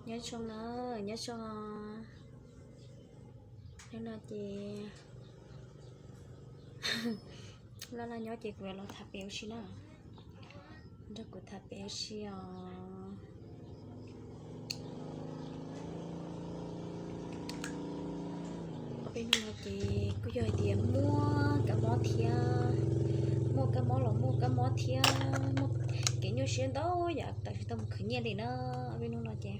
Nyob zoo na, nyob zoo. Hnub no ces laj laj nyob ces kuv yuav los tham pem ua si na. Nrog kuv tham pem ua si os. Ob peb hnub no ces kuj yog hais tias muaj kab mob thiab, muaj kab mob los muaj kab mob thiab, muaj kev nyuaj siab ntau yam tawm tsis tau mus khwv nyiaj li na. Ob peb hnub no ces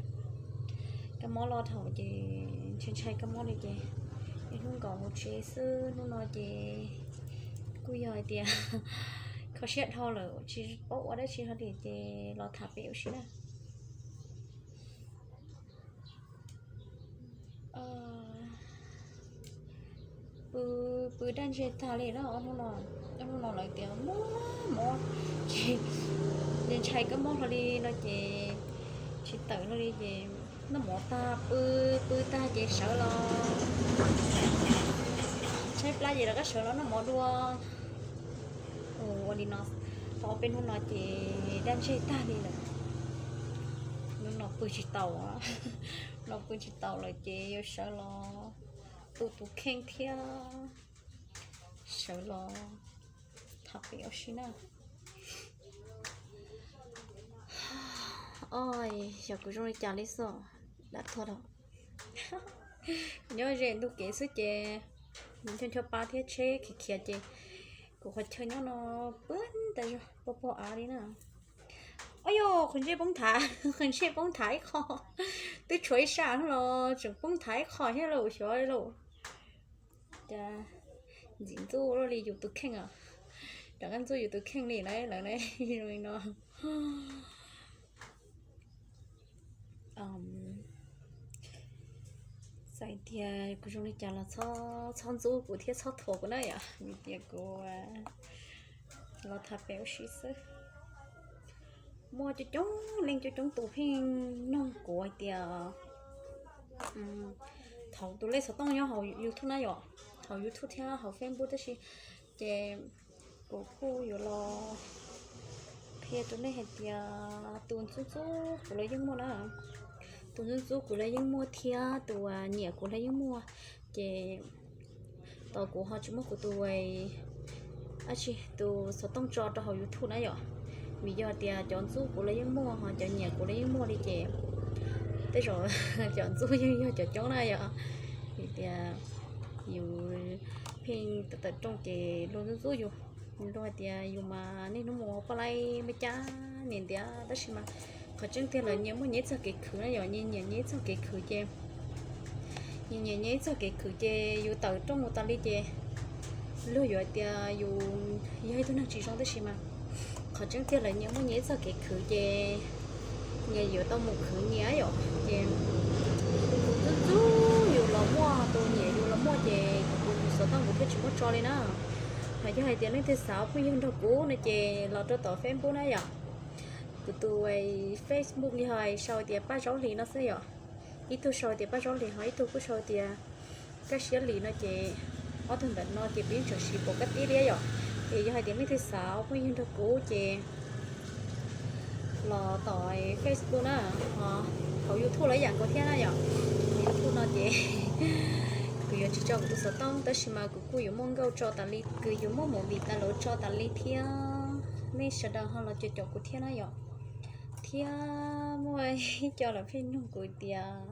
kab mob loj dhau ces ntshai ntshai kab mob li ces ib hnub nkaus mus tsev xwb. Hnub no ces kuj yog hais tias kho siab dhau lawm tsis paub ua dab tsi hlo li ces los tham pem ua si na. Pw, pw daj ntseg tag li na. Ob hnub no lawv tias mob mob, ces ntshai kab mob hlo li no ces tsis tawm hlo li ces noj mov tag pw, pw tag ces sawv los tshaib plab ces rov qab sawv los noj mov dua. Ua li no tau ob peb hnub no ces daj ntseg tag li lawm. Hnub no pw tsis tau, no pw tsis tau lawm ces yuav sawv los tu tus kheej thiab sawv los tham pem ua si na. Oj, yog kuv zoo li cas li xwb, dab tuag lawm. Nyob ze ntug kev xwb ces ncho ncho pa thiab tsheb khiav khiav ces kuv qhov chaw nyob no pw tas zog pog pog av li na. Oj yog qhov ntsej poob thav, qhov ntsej poob thav ib qho, twb tshuav ib sab los tseem poob thav ib qho thiab lauj, xyov lauj. Cas ntxim ntxub luaj li yus tus kheej os, rov qab ntxub yus tus kheej li lawm na, zoo li no. Txawm tias kuv zoo li cas los txhob ntxub kuv thiab txhob thuam kuv na yom, vim tias kuv los tham pem ua si xwb. Muaj coob coob leej coob coob tus pheej nug kuv hais tias, thaum tus lej xov tooj nyob hauv YouTube na yom, hauv YouTube thiab hauv Facebook tab sis ces kuv kuj yuav los qhia rau nej hais tias tus ntxub ntxub kuv los yeej muaj na, tus ntxub ntxub kuv los yeej muaj thiab tus nyiam kuv los yeej muaj. Ces tau kuv ho tsis muab kuv tus, ab tsi, tus xov tooj tso rau hauv YouTube na yom, vim yog tias cov ntxub kuv los yeej muaj ho cov nyiam kuv los yeej muaj li ces tej zaum cov ntxub yeej yog cov coob na yom, vim tias yus pheej tawm tawm rooj ces luag ntxub ntxub yus, luag hais tias yus mas niaj hnub mus poj laib me cab niam ntiav tab sis mas qhov tseeb tiag lawm nyias muaj nyias ib txoj kev khwv na yom, nyias nyiam nyias ib txoj kev khwv ces nyias nyiam nyias ib txoj kev khwv ces yus tawm rooj mus tas li ces luag yuav hais tias yus yog ib tug neeg tsis zoo tab sis mas qhov tseeb tiag lawm nyias muaj nyias ib txoj kev khwv ces nyias yuav tau mus khwv nyias yom, ces tus ntxub ntxub yus los muaj, tus nyiam yus los muaj ces kuv tus xov tooj kuv thiaj tsis muab tso li na. Hos yog hais tias leej twg xav phooj ywg nrog kuv no ces los rau tom Facebook na yom. Kuv tus Facebook yog sau tias Paj Zaub Hlis no xwb yom. Ib tug sau tias Paj Zaub Hlis ho ib tug kuj sau tias Kaj Siab Lis no ces ob tug ntawm no ces peb yeej tseem siv pom kab tib li yom. Ces yog hais tias leej twg xav phooj ywg nrog kuv ces los tom Facebook na, hauv YouTube los ib yam nkaus thiab na yom. YouTube no ces kuv yuav tsis tso kuv tus xov tooj tab sis mas kuv kuj yuav muaj nkauj tso tas li, kuv yuav muaj movie tas los tso tas li thiab. Nej sawv daws ho los caum caum kuv thiab na yom. Thiab muaj ib co lawv pheej nug kuv tias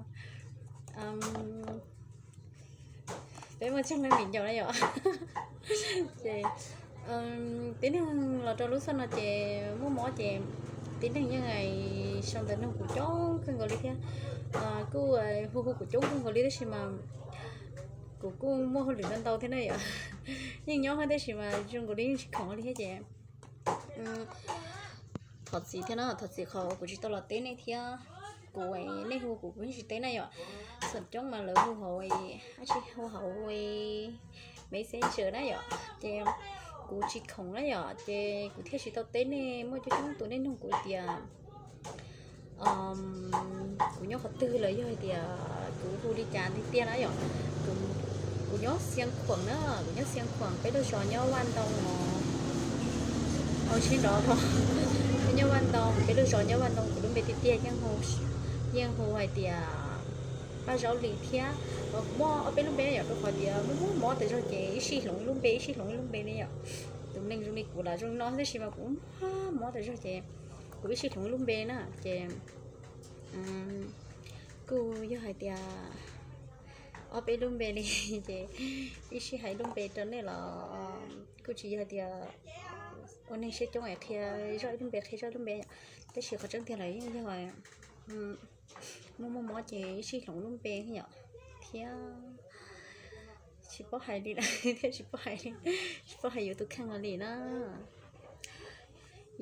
peb muaj tseeb leej vim ncaus na yom. Ces tib neeg los rau lub xoj no ces muaj mob ces tib neeg yeej sau ntawv nug kuv coob kawg nkaus li thiab, kuj hu hu kuv coob kawg nkaus li tab sis mas kuv kuj muaj hauj lwm ntau ntau thiab na yom. Yeej nyob tab sis mas zoo nkaus li yeej tsis khoom li thiab ces thov txim thiab na, thov txim qhov kuv tsis tau los teb nej thiab. Kuv, nej hu kuv kuv yeej tsis teb na yom. Txhua coob mas lawv hu hauv, ab tsi, hu hauv Messenger na yom, ces kuv tsis khoom na yom, ces kuv thiaj tsis tau teb nej. Muaj coob coob tus nej nug kuv tias kuv nyob qhov twg los yog hais tias kuv hu li cas tiag tiag na yom. Kuv nyob Xiav Khuam na, kuv nyob Xiav Khuam, peb lub zos nyob Vaj Ntoo os. Au tsheb nrov, peb nyob Vaj Ntoo, peb lub zos nyob Vaj Ntoo, kuv lub npe tiag tiag yeej hu, yeej hu hais tias Paj Zaub Lis thiab. Kuv muaj ob peb lub npe yom, rau qhov tias muaj muaj mob tas zog ces ib sij hloov ib lub npe, ib sij hloov ib lub npe ne yom. Tus neeg zoo li kuv los zoo no tab sis mas kuv muaj mob tas zog ces kuv ib sij hloov ib lub npe na ces kuj yog hais tias ob peb lub npe li ces ib sij hais ib lub npe rau nej los kuj tsis yog tias ua neeg siab coob es qhia zoj ib lub npe qhia zoj ib lub npe yom. Tab sis qhov tseeb tiag lawm yeej yog muaj muaj mob ces ib sij hloov lub npe yom, thiab tsis paub hais li lawm thiab tsis paub hais li, tsis paub hais yuav tus kheej los li na.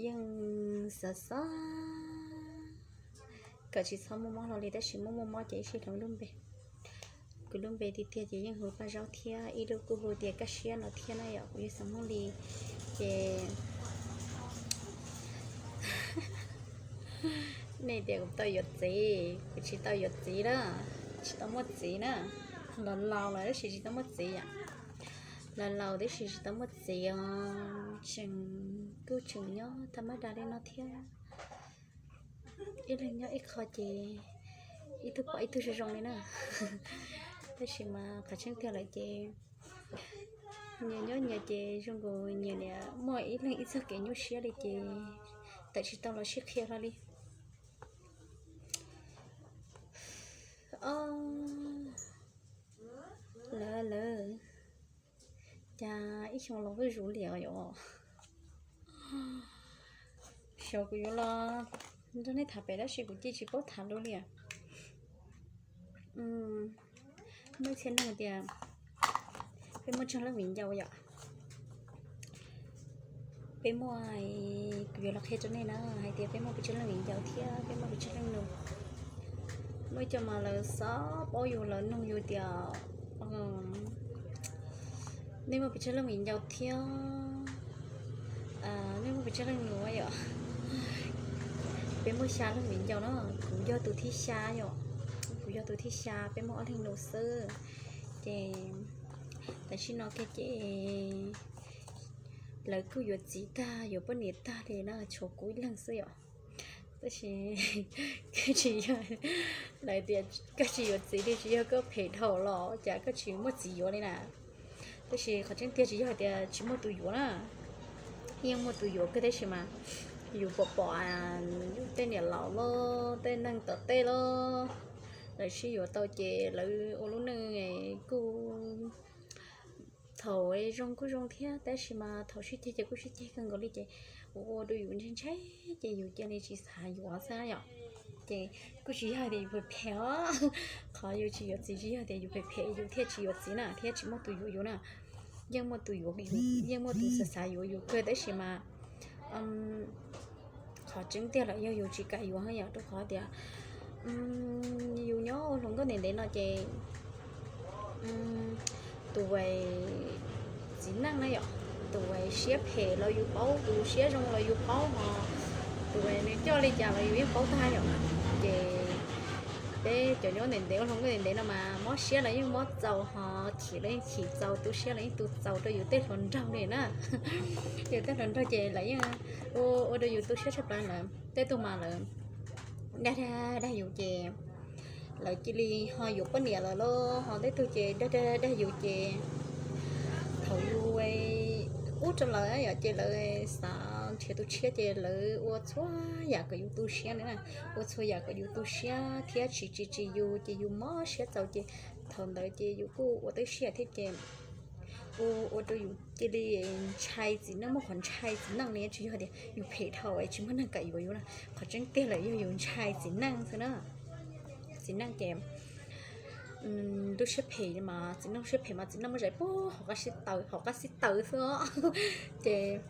Yeej xav xav kom tsis txhob muaj mob hlo li tab sis muaj muaj mob ces ib sij hloov lub npe. Kuv lub npe tiag tiag ces yeej hu Paj Zaub thiab ib lub kuj hu tias Kaj Siab no thiab na yom, kuv yog xeem Hmoob li. Ces nej tias kuv tau yuav txiv, kuv tsis tau yuav txiv na, tsis tau muaj txiv na. Los laus lawm tab sis tsis tau muaj txiv yom. Los laus tab sis tsis tau muaj txiv os, tseem, kuj tseem nyob tag mab da li no thiab. Ib leeg nyob ib qho ces ib tug pom ib tug zoo zoo li na. Tab sis mas qhov tseeb tiag lawm ces nyias nyob nyias ces zoo nkaus nyias niam muaj ib leeg ib txoj kev nyuaj siab li ces tawm tsis tau los sib qhia hlo li. Lawv, lawv, cas ib xyoo los zuj zus liam yom. Xyov kuv yuav los nrog nej tham pem tab sis kuv cia tsis paub tham lus li. Muaj ib txhia neeg tias peb muaj tsawg leej viv ncaus yom. Peb muaj, kuv yuav los qhia rau nej na hais tias peb muaj pes tsawg leej viv ncaus thiab peb muaj pes tsawg leej nus. Muaj ib co mas lawv xav paub yus, lawv nug yus tias nej muaj pes tsawg leej viv ncaus thiab nej muaj pes tsawg leej nus yom. Peb muaj xya leej viv ncaus na, kuv yog tus thib xya yom. Kuv yog tus thib xya, peb muaj ob leeg nus xwb. Ces tam sim no kiag ces lawv kuj yuav txiv tag yuav poj niam tag li na, tshuav kuv ib leeg xwb yom. Tab sis koj tsis yog, lawv tias koj tsis yuav txiv li tsis yog koj phem dhau los cas koj tsis muaj txiv yuav li na. Tab sis qhov tseeb tiag tsis yog hais tias tsis muaj tus yuav na, yeej muaj tus yuav kawg tab sis mas yus pom pom yus tej niam laus los tej neeg tom tej los lawv sib yuav tau ces lawv ua lub neej kuj thaum zoo kuj zoo thiab tab sis mas thaum sib ceg ces kuj sib ceg kawg nkaus li ces ua ua rau yus ntshai ntshai ces yus cia li tsis xav yuav xwb yom. Ces kuj tsis yog tias yus phem phem os, qhov yus tsis yuav txiv tsis yog tias yus phem phem yus thiaj tsis yuav txiv na thiab tsis muaj tus yuav yus na. Yeej muaj tus yuav, yeej muaj tus xav xav yuav yus kawg tab sis mas qhov tseeb tiag lawm yog yus tsis kam yuav yom, rau qhov tias yus nyob ua hluas nkauj ntev ntev no ces tus txiv neej na yom, tus siab phem los yus paub, tus siab zoo los yus paub, ho tus nws coj li cas los yus yeej paub tag yom. Ces peb cov nyob ntev ntev ua hluas nkauj ntev ntev no mas mob siab los yeej mob txaus, ho chim los yeej chim txaus, tu siab los yeej tu txaus rau yus tej hluas nraug li na. Yus tej hluas nraug ces lawv yeej ua ua rau yus tu siab tshaj plaws lawm. Tej tug mas lawv dag dag dag yus ces lawv cia li ho yuav poj niam lawm los ho tej tug ces dag dag dag yus ces thaum yus qub rau lawv yom ces lawv xav nrhiav tus tshiab ces lawv ua txhua yam kom yus tu siab na, ua txhua yam kom yus tu siab thiab tsis tsim tsim yus ces yus mob siab txaus ces thaum ntawd ces yus kuj ua tib siab thiab ces ua ua rau yus cia li ntshai txiv neej, muaj qhov ntshai txiv neej li, tsis yog tias yus phem dhau es tsis muaj neeg kam yuav yus na, qhov tseeb tiag lawm yog yus ntshai txiv neej xwb na. Txiv neej ces lub siab phem mas txiv neej, lub siab phem mas txiv neej muaj zais puag hauv qab xib taws, hauv qab xib taws xwb os. Ces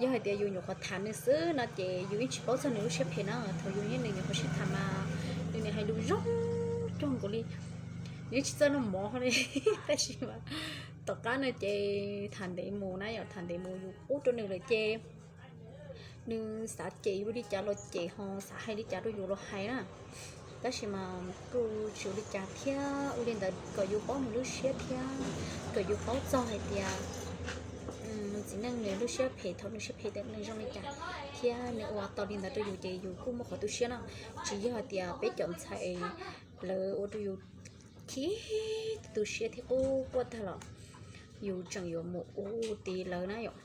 yog hais tias yus nyuam qhuav tham nws xwb no ces yus yeej tsis paub txog nws lub siab phem na, thaum yus nyob nws nyuam qhuav sib tham mas nws niaj hais lus zoo cuag nkaus li nws yeej tsis txawj noj mov li. Tab sis mas tom qab no ces tham ntev mus na yom, tham ntev mus yus qub rau nws lawm ces nws xav cem yus li cas los cem, ho xav hais li cas rau yus los hais na. Tab sis mas kuj tsis ua li cas thiab, ua li ntawd kom yus paub nws lub siab thiab kom yus paub txog hais tias nws txiv neej nws lub siab phem, thaum nws siab phem nws zoo li cas, thiab nws ua tau li ntawd rau yus ces yus kuj muaj qhov tu siab no. Tsis yog tias peb cov ntxhais lawv ua rau yus khib tu siab thiab qub quaj tag los yus tseem yuav mus ua tim lawv na yom.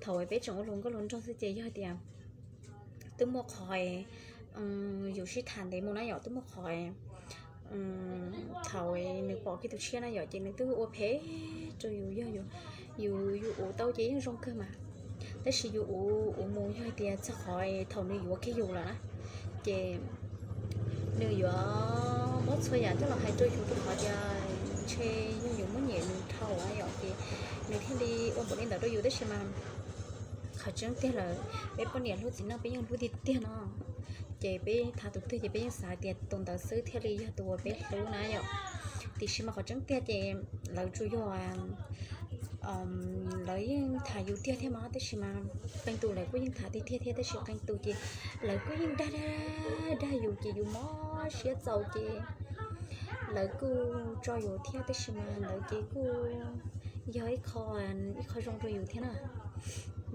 Thaum peb tseem ua hluas nkauj hluas nraug xwb ces yog tias twb muaj qhov yus sib tham ntev mus na yom, twb muaj qhov thaum nws pom kiag tus tshiab na yom ces nws twb ua phem rau yus, yog yus, yus, yus ua tau ces yeej zoo kawg mas. Tab sis yus ua, ua mus yog tias txog qhov thaum nws yuav kiag yus lawm na, ces nws yuav muab txhua yam coj los hais rau yus rau qhov tias ntshe yog yus muab nyiam nws dhau na yom, ces nws thiaj li ua npaum li ntawd rau yus. Tab sis mas qhov tseeb tiag lawm, peb poj niam hlub txiv neej peb yeej hlub tiag tiag no. Ces peb tham tus twg ces peb yeej xav tias tus ntawd xwb thiaj li yog tus uas peb hlub na yom. Tiam sis mas qhov tseeb tiag ces lawv tsuas yog lawv yeej tham yus tiag thiab mas, tab sis mas qee tus lawv kuj yeej tham tiag tiag thiab, tab sis qee tus ces lawv kuj yeej dag dag dag yus ces yus mob siab txaus ces lawv kuj tso yus thiab, tab sis mas lawv ces kuj yog ib qho, ib qho zoo rau yus thiab na.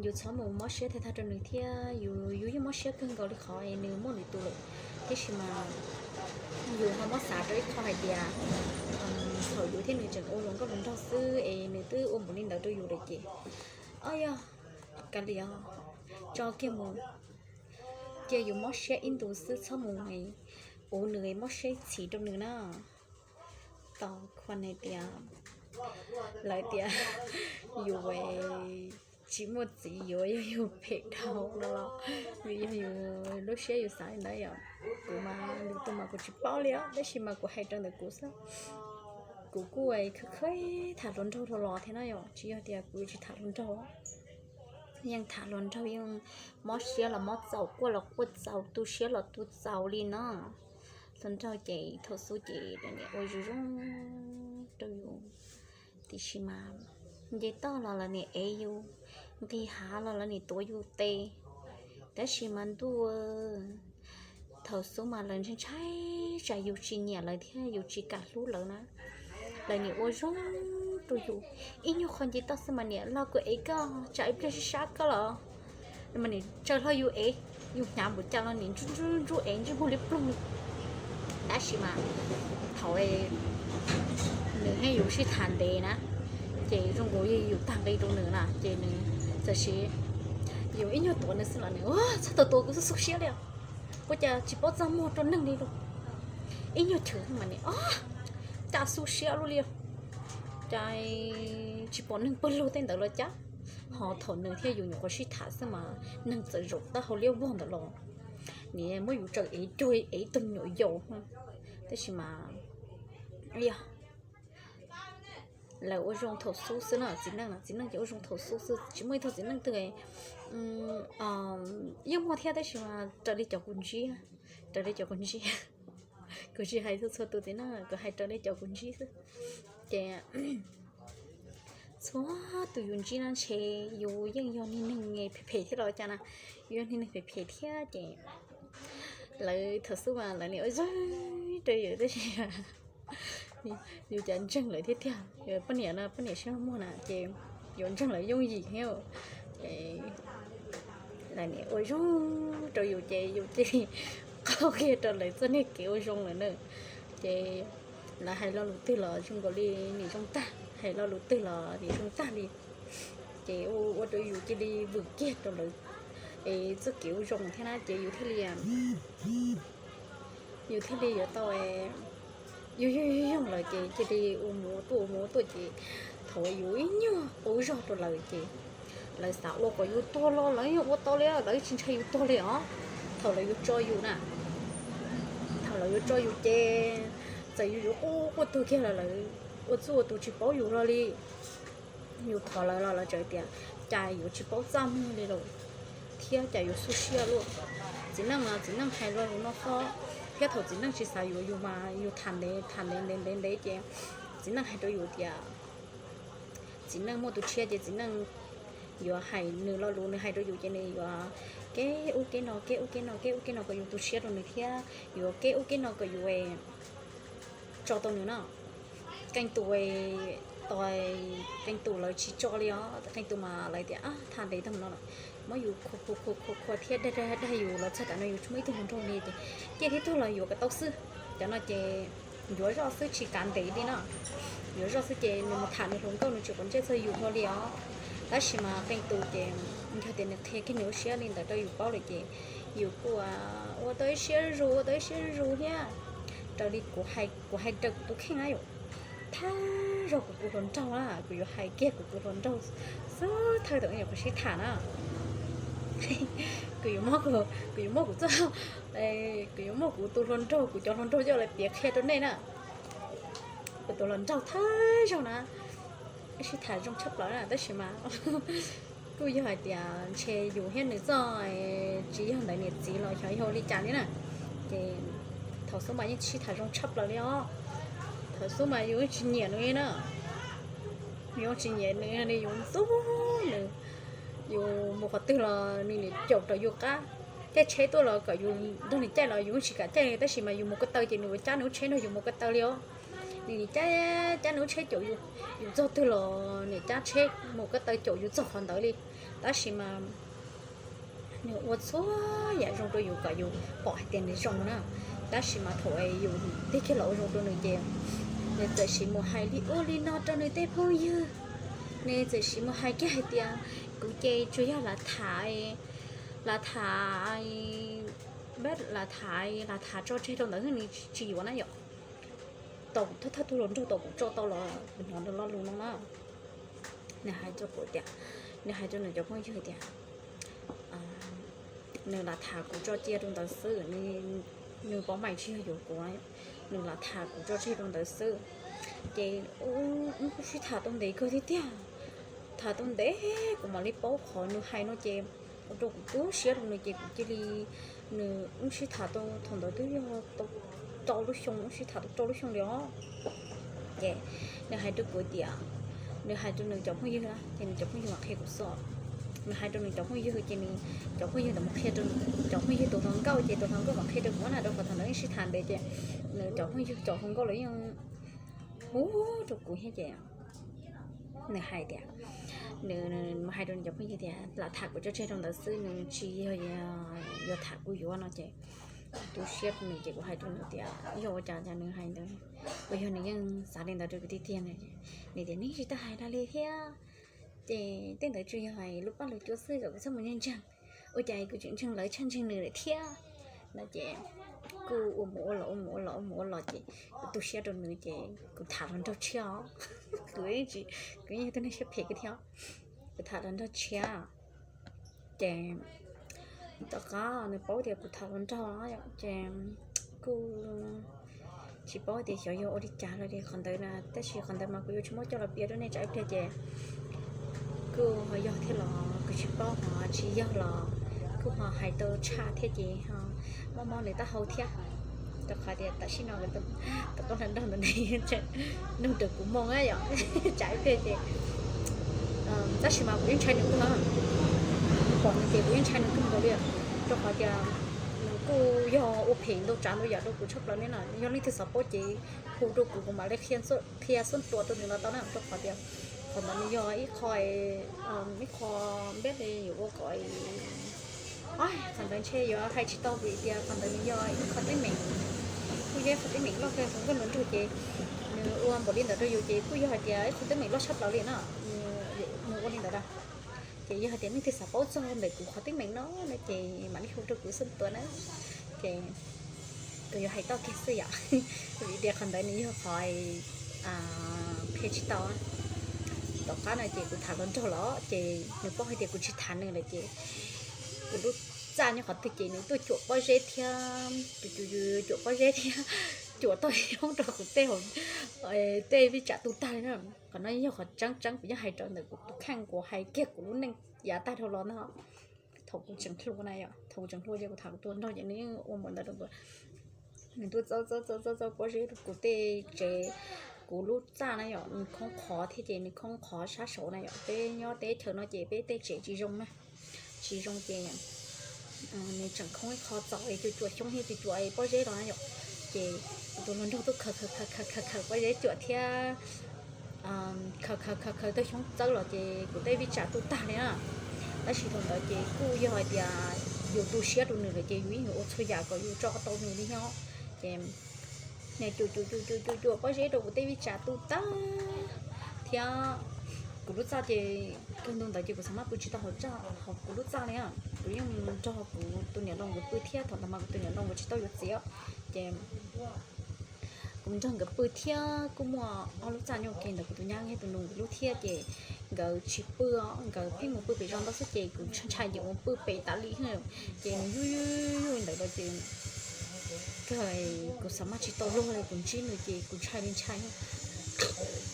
Yus txhob mus mob siab tag tag rau nws thiab, yus, yus yeej mob siab kawg nkaus li qhov nws muaj lwm tus lawm. Tiam sis mas yus ho muab xav rau ib qho hais tias thaum yus thiab nws tseem ua hluas nkauj hluas nraug xwb es nws twb ua npaum li ntawd rau yus lawm ces, o yog, kav liam, tso kiag mus, cia yus mob siab ib ntus xwb, txhob mus ua nws mob siab ib txhis rau nws na. Tau khuan hais tias, lawv tias yus tsis muaj txiv yuav yog yus phem dhau no los vim yog yus lub siab yus xav li ntawd yom. Kuv mas lwm tus mas kuv tsis paub li os, tab sis mas kuv hais rau ntawm kuv xwb. Kuv kuj khawb khawb tham hluas nraug dhau los thiab na yom, tsis yog tias kuv tsis tham hluas nraug, yeej tham hluas nraug, yeej mob siab los mob txaus, quaj los quaj txaus, tu siab los tu txaus li no. Hluas nraug ces thaum xub ces niam ua zoo zoo rau yus, tiam sis mas nce toj los lawv niam ev yus, nqis hav los lawv niam tuav yus tes. Tab sis mas ntuj, thaum xub mas lawv ntshai ntshai tsam yus tsis nyiam lawv thiab yus tsis kam hlub lawv na, lawv niam ua zoo rau yus. Ib nyuag qho nce toj xwb mas niam los kuv ev koj, tsam ib pliag sib sab koj los mas niam tsaws hlo yus ev, yus hnyav npaum cas los niam ntsuj ntsuj ntsuj ev ntsej muag li ploog. Tab sis mas thaum nws thiab yus sib tham ntev na, ces zoo nkaus li yus tag nqi rau nws na, ces nws txawm sis yus ib nyuag tuav nws xwb los nws txhob tuav tuav kuv xub xub siab li. Ua cas tsis paub txaj muag rau neeg li lauj. Ib nyuag chwv mas nim o, cas xub siab luaj li, cas tsis pom neeg pawg lug tej ntawd los cas. Ho thaum nws thiab yus nyuam qhuav sib tham xwb mas neeg txawm zaum taub hau liab vog ntawd los, nim muab yus tsaws ev cuag ev ib tug me nyuam yaus. Tab sis mas yog lawv ua zoo thaum xub xwb no, txiv neej, txiv neej ces ua zoo thaum xub xwb, tsis muaj ib tug txiv neej twg. Yeej muaj thiab tab sis mas raws li cov kuv ntsib, raws li cov kuv ntsib, kuv tsis hais txhua txhua tus txiv neej, kuv hais raws li cov kuv ntsib xwb. Ces txhua tus yus ntsib no ntshe yus yeej yog niag neeg phem phem thiab los cas na, yus yog niag neeg phem phem thiab ces lawv thaum xub mas lawv nim ua zoo rau yus tab sis yus cas ntseeg lawv thiab tiag. Poj niam no poj niam siab muag na ces yuav ntseeg lawv yooj yim thiab. Lawv nim ua zoo rau yus ces yus cia li qaug kiag rau lawv txoj niag kev ua zoo lawm na. Ces lawv hais lo lus twg los zoo nkaus li nim zoo tag, hais lo lus twg los nim zoo tag li. Ces ua rau yus cia li vwm kiag rau lawv es txoj kev ua zoo thiab na ces yus thiaj li, yus thiaj li yuav tau, yus yog yus yog lawm ces cia li ua mus ua tuaj ua mus ua tuaj ces thaum yus ib nyuag qub zog rau lawv ces lawv xav ua kom yus tuag los lawv yeej ua tau li, lawv tsis ntshai yus tuag li os. Thaum lawv yuav tso yus na, thaum lawv yuav tso yus ces txawm yus yuav quaj quaj tuag kiag los lawv ua txuj ua tus tsis paub yus hlo li. Yus thov lawv los lawv txawm tias cas yuav tsis paub txaj muag li lawm thiab cas yuav xub siab luaj. Txiv neej los txiv neej hais lo lus no xwb, thiab thaum txiv neej tsis xav yuav yus mas yus tham ntev tham ntev ntev ntev ntev ces txiv neej hais rau yus tias txiv neej muaj tus tshiab ces txiv neej yuav hais nws lo lus nws hais rau yus ces nws yuav keb ub keb no keb ub keb no keb ub keb no kom yus tu siab rau nws thiab yuav keb ub keb no kom yus tso tau nws no. Keej tus Tos qee tus lawv tsis tso li os, qee tus mas lawv tias tham ntev tag no lawm, muab yus khua khua khua khua thiab dag dag dag yus los txog tam no yus tsis muaj ib tug hluas nraug li ces cia thiab tuag los yuav kom tau xwb. Cov no ces yuav zoj xwb tsis kav ntev li no. Yuav zoj xwb ces nws mus tham nws hluas nkauj nws tsis quav ntsej txog yus hlo li os. Tab sis mas qee tus ces yog tias nws qhia kiag nws lub siab li ntawd rau yus paub lawm ces yus kuj ua tau ib siab zus ua tau ib siab zus thiab. Raws li kuv hais raws kuv tus kheej na yom, thawj zaug kuv tus hluas nraug na, kuv yuav hais kiag kuv tus hluas nraug xwb thawj thaum nyuam qhuav sib tham na, kuv yuav muab kuv, kuv yuav muab kuv txoj, kuv yuav muab kuv tus hluas nraug kuv cov hluas nraug coj los piav qhia rau nej na. Kuv tus hluas nraug thawj zaug na, sib tham zoo tshaj plaws na tab sis mas kuj yog hais tias ntshe yus thiab nws txoj tsis yog ntawd niam txiv los xyov yog ua li cas li na. Ces thaum xub mas yeej sib tham zoo tshaj plaws li os. Thaum xub mas yus tsis nyiam nws li na, yus tsis nyiam nws li, yus ntxub nws, yus mus qhov twg los nws niam caum rau yus qab, caij tsheb tuaj los kom yus nrog nws caij los yus tsis kam caij li tab sis mas yus mus ko taw ces nws ua cab nws lub tsheb nrog yus mus ko taw li os. Nws niam cab cab nws lub tsheb caum yus, yus txog twg los niam cab tsheb mus ko taw caum yus txog qhov ntawd li. Tab sis mas nws ua txhua yam zoo rau yus kom yus pom hais tias nws zoo na. Tab sis mas thaum yus tig kiag los ua zoo rau nws ces nws txawm sim mus hais li ub li no rau nws tej phooj ywg. Nws txawm sim mus hais kiag hais tias kuv ces tsuas yog lam tham, lam tham, lam tham, lam tham tso tseg rau ntawd xwb nws tsis yuav na yom. Tau kuv thawj thawj tug hluas nraug tau kuv tso tau los kuv hnov nws lo lus no na. Nws hais rau kuv tias, nws hais rau nws cov phooj ywg tias nws lam tham kuv tso cia rau ntawd xwb, nws paub meej tsis yog yuav kuv, nws lam tham kuv tso tseg rau ntawd xwb. Ces wb kuj sib tham tau ntev kawg thiab tiag, tham tau ntev kuv mam li paub qhov nws hais no ces ua rau kuv tu siab rau nws ces kuv cia li, nws wb sib tham tau thaum ntawd twb yog tau rau lub xyoo, wb sib tham tau rau lub xyoo li os. Ces nws hais rau kuv tias, nws hais rau nws cov phooj ywg na ces nws cov phooj ywg mam qhia kuv xwb. Nws hais rau nws cov phooj ywg ces nws cov phooj ywg ntawd mus qhia rau cov phooj ywg tus hluas nkauj ces tus hluas nkauj mam qhia rau kuv na, rau qhov thaum ntawd yeej sib tham ntev ces nws cov phooj ywg cov hluas nkauj lawv yeej hu rau kuv thiab ces nws hais tias, nws mus hais rau nws cov phooj ywg tias lam tham kuv tso tseg rau ntawd xwb, nws tsis yog yuav tham kuv yuav no ces tu siab rau nws ces kuv hais rau nws tias yog ua cas cas nws hais ntawd, uas yog nws yeej xav li ntawd rau kuv tiag tiag na. Nws tias neb tsis tau hais dab li thiab, ces tej ntawd tsuas yog hais lub paj lub cua xwb kom kuv txhob mus ntseeg ntseeg, ua cas kuv tseem ntseeg lawv tshaj ntseeg nws lawm thiab no ces kuj ua mus ua los ua mus ua los ua mus ua los ces kuv tu siab rau nws ces kuv tham hluas nraug tshiab os. Kuv, kuv yeej yog tus neeg siab phem kiag thiab, kuv tham hluas nraug tshiab. Ces tom qab nws paub tias kuv tham hluas nraug ces kuj tsis paub tias xyov yog ua li cas los li qhov ntawd na, tab sis qhov ntawd mas kuv yuav tsis muab coj los piav rau nej tsam ib pliag ces kuj ho yog thiab los kuv tsis paub ho tsis yog los kuj ho hais tau tshaj thiab ces ho mob mob nws taub hau thiab. Rau qhov tias tam sim no tom qab hluas nraug ntawd nug rau kuv moo yom, tsam ib pliag ces tab sis mas kuv yeej ntshai nws kawg, pom nws ces kuv yeej ntshai nws kawg nkaus li, rau qhov tias nws kuj yog ua phem ntau tsav ntau yam rau kuv tshaj plaws ne no, yog leej twg xav paub ces hu rau kuv kuv mam li qhia xub ntua rau nws los tau na, rau qhov tias qhov ntawd nws yog ib qho, ib qho npeb li yuav ua kom qhov ntawd ntshe yuav hais tsis tau vim tias qhov ntawd nws yog ib qho teeb meem, kuj yog ib qho teeb meem loj kawg hluas nkauj hluas nraug ces nws ua npaum li ntawd rau yus ces kuj yog hais tias ib qho teeb meem loj tshaj plaws li na, nws ua li ntawd na. Ces yog hais tias leej twg xav paub txog ntawm kuv qhov teeb meem no no ces mam li hu rau kuv xub ntua na. Ces kuv yuav hais tau kiag xwb yom, vim tias qhov ntawd nws yog qhov qhia tsis tau. Tom qab no ces kuv tham hluas nraug los ces nws paub hais tias kuv tsis tham nws lawm ces kuv lub txaj nyob qhov twg ces nws tuaj cuam pob zeb thiab, cuam pob zeb thiab, cuam tau ib hoob rau kuv tej, tej vij tsam tu tag li na. Qhov no yog qhov tseeb tseeb kuv yeej hais rau ntawm kuv tus kheej, kuv hais kiag kuv lub neej yav tag dhau los ntag. Thaum kuv tseem hluas na yom, thaum kuv tseem hluas ces kuv tham kuv tus hluas nraug ces nws yeej ua npaum ntawd rau kuv. Nws tuaj txo txo txo txo pob zeb rau kuv tej tsev, kuv lub txaj na yom, nws khoob qhov thiab ces nws khoob qhov sab saud na yom, peb nyob teb chaws no ces peb tej tsev tsis zoo na, tsis zoo ces nws tseem khoob ib qho txaus es cuam cuam xyoob thiab cuam cuam pob zeb los na yom, ces kuv tus hluas nraug tuaj khaws khaws khaws khaws khaws pob zeb cuam thiab khaws khaws khaws khaws tej xyoob txawb los ces kuv tej vij tsam tu tag li na. Tab sis thaum ntawd ces kuj yog hais tias yus tu siab rau nws lawm ces yus yeej yuav ua txhua yam kom yus tso tau nws li nyob. Ces nws cuam cuam cuam cuam cuam cuam pob zeb rau kuv tej vij tsam tu tag thiab. Kuv lub txaj ces kawg ntu ntawd ces kuv xav maj pw tsis tau hauv txaj, hauv kuv lub txaj li. Kuv yeej nrog kuv tus niam laus nkawd pw thiab, thaum ntawd mas kuv tus niam laus nkawd tsis tau yuav txiv. Ces kuv nrog nkawd pw thiab kuj muaj ob lub txaj nyob ke ntawd, kuv tus nyab thiab tus nus nkawd lub thiab ces nkawd tsis pw, nkawd pheej mus pw pem zos ntawd xwb ces kuv ntshai ntshai ces kuv pw pem tas li. Ces nws yuj yuj yuj ntawd los ces kawg kuv xav maj tsis tau luag li, kuv ntsib nws ces kuv ntshai li ntshai.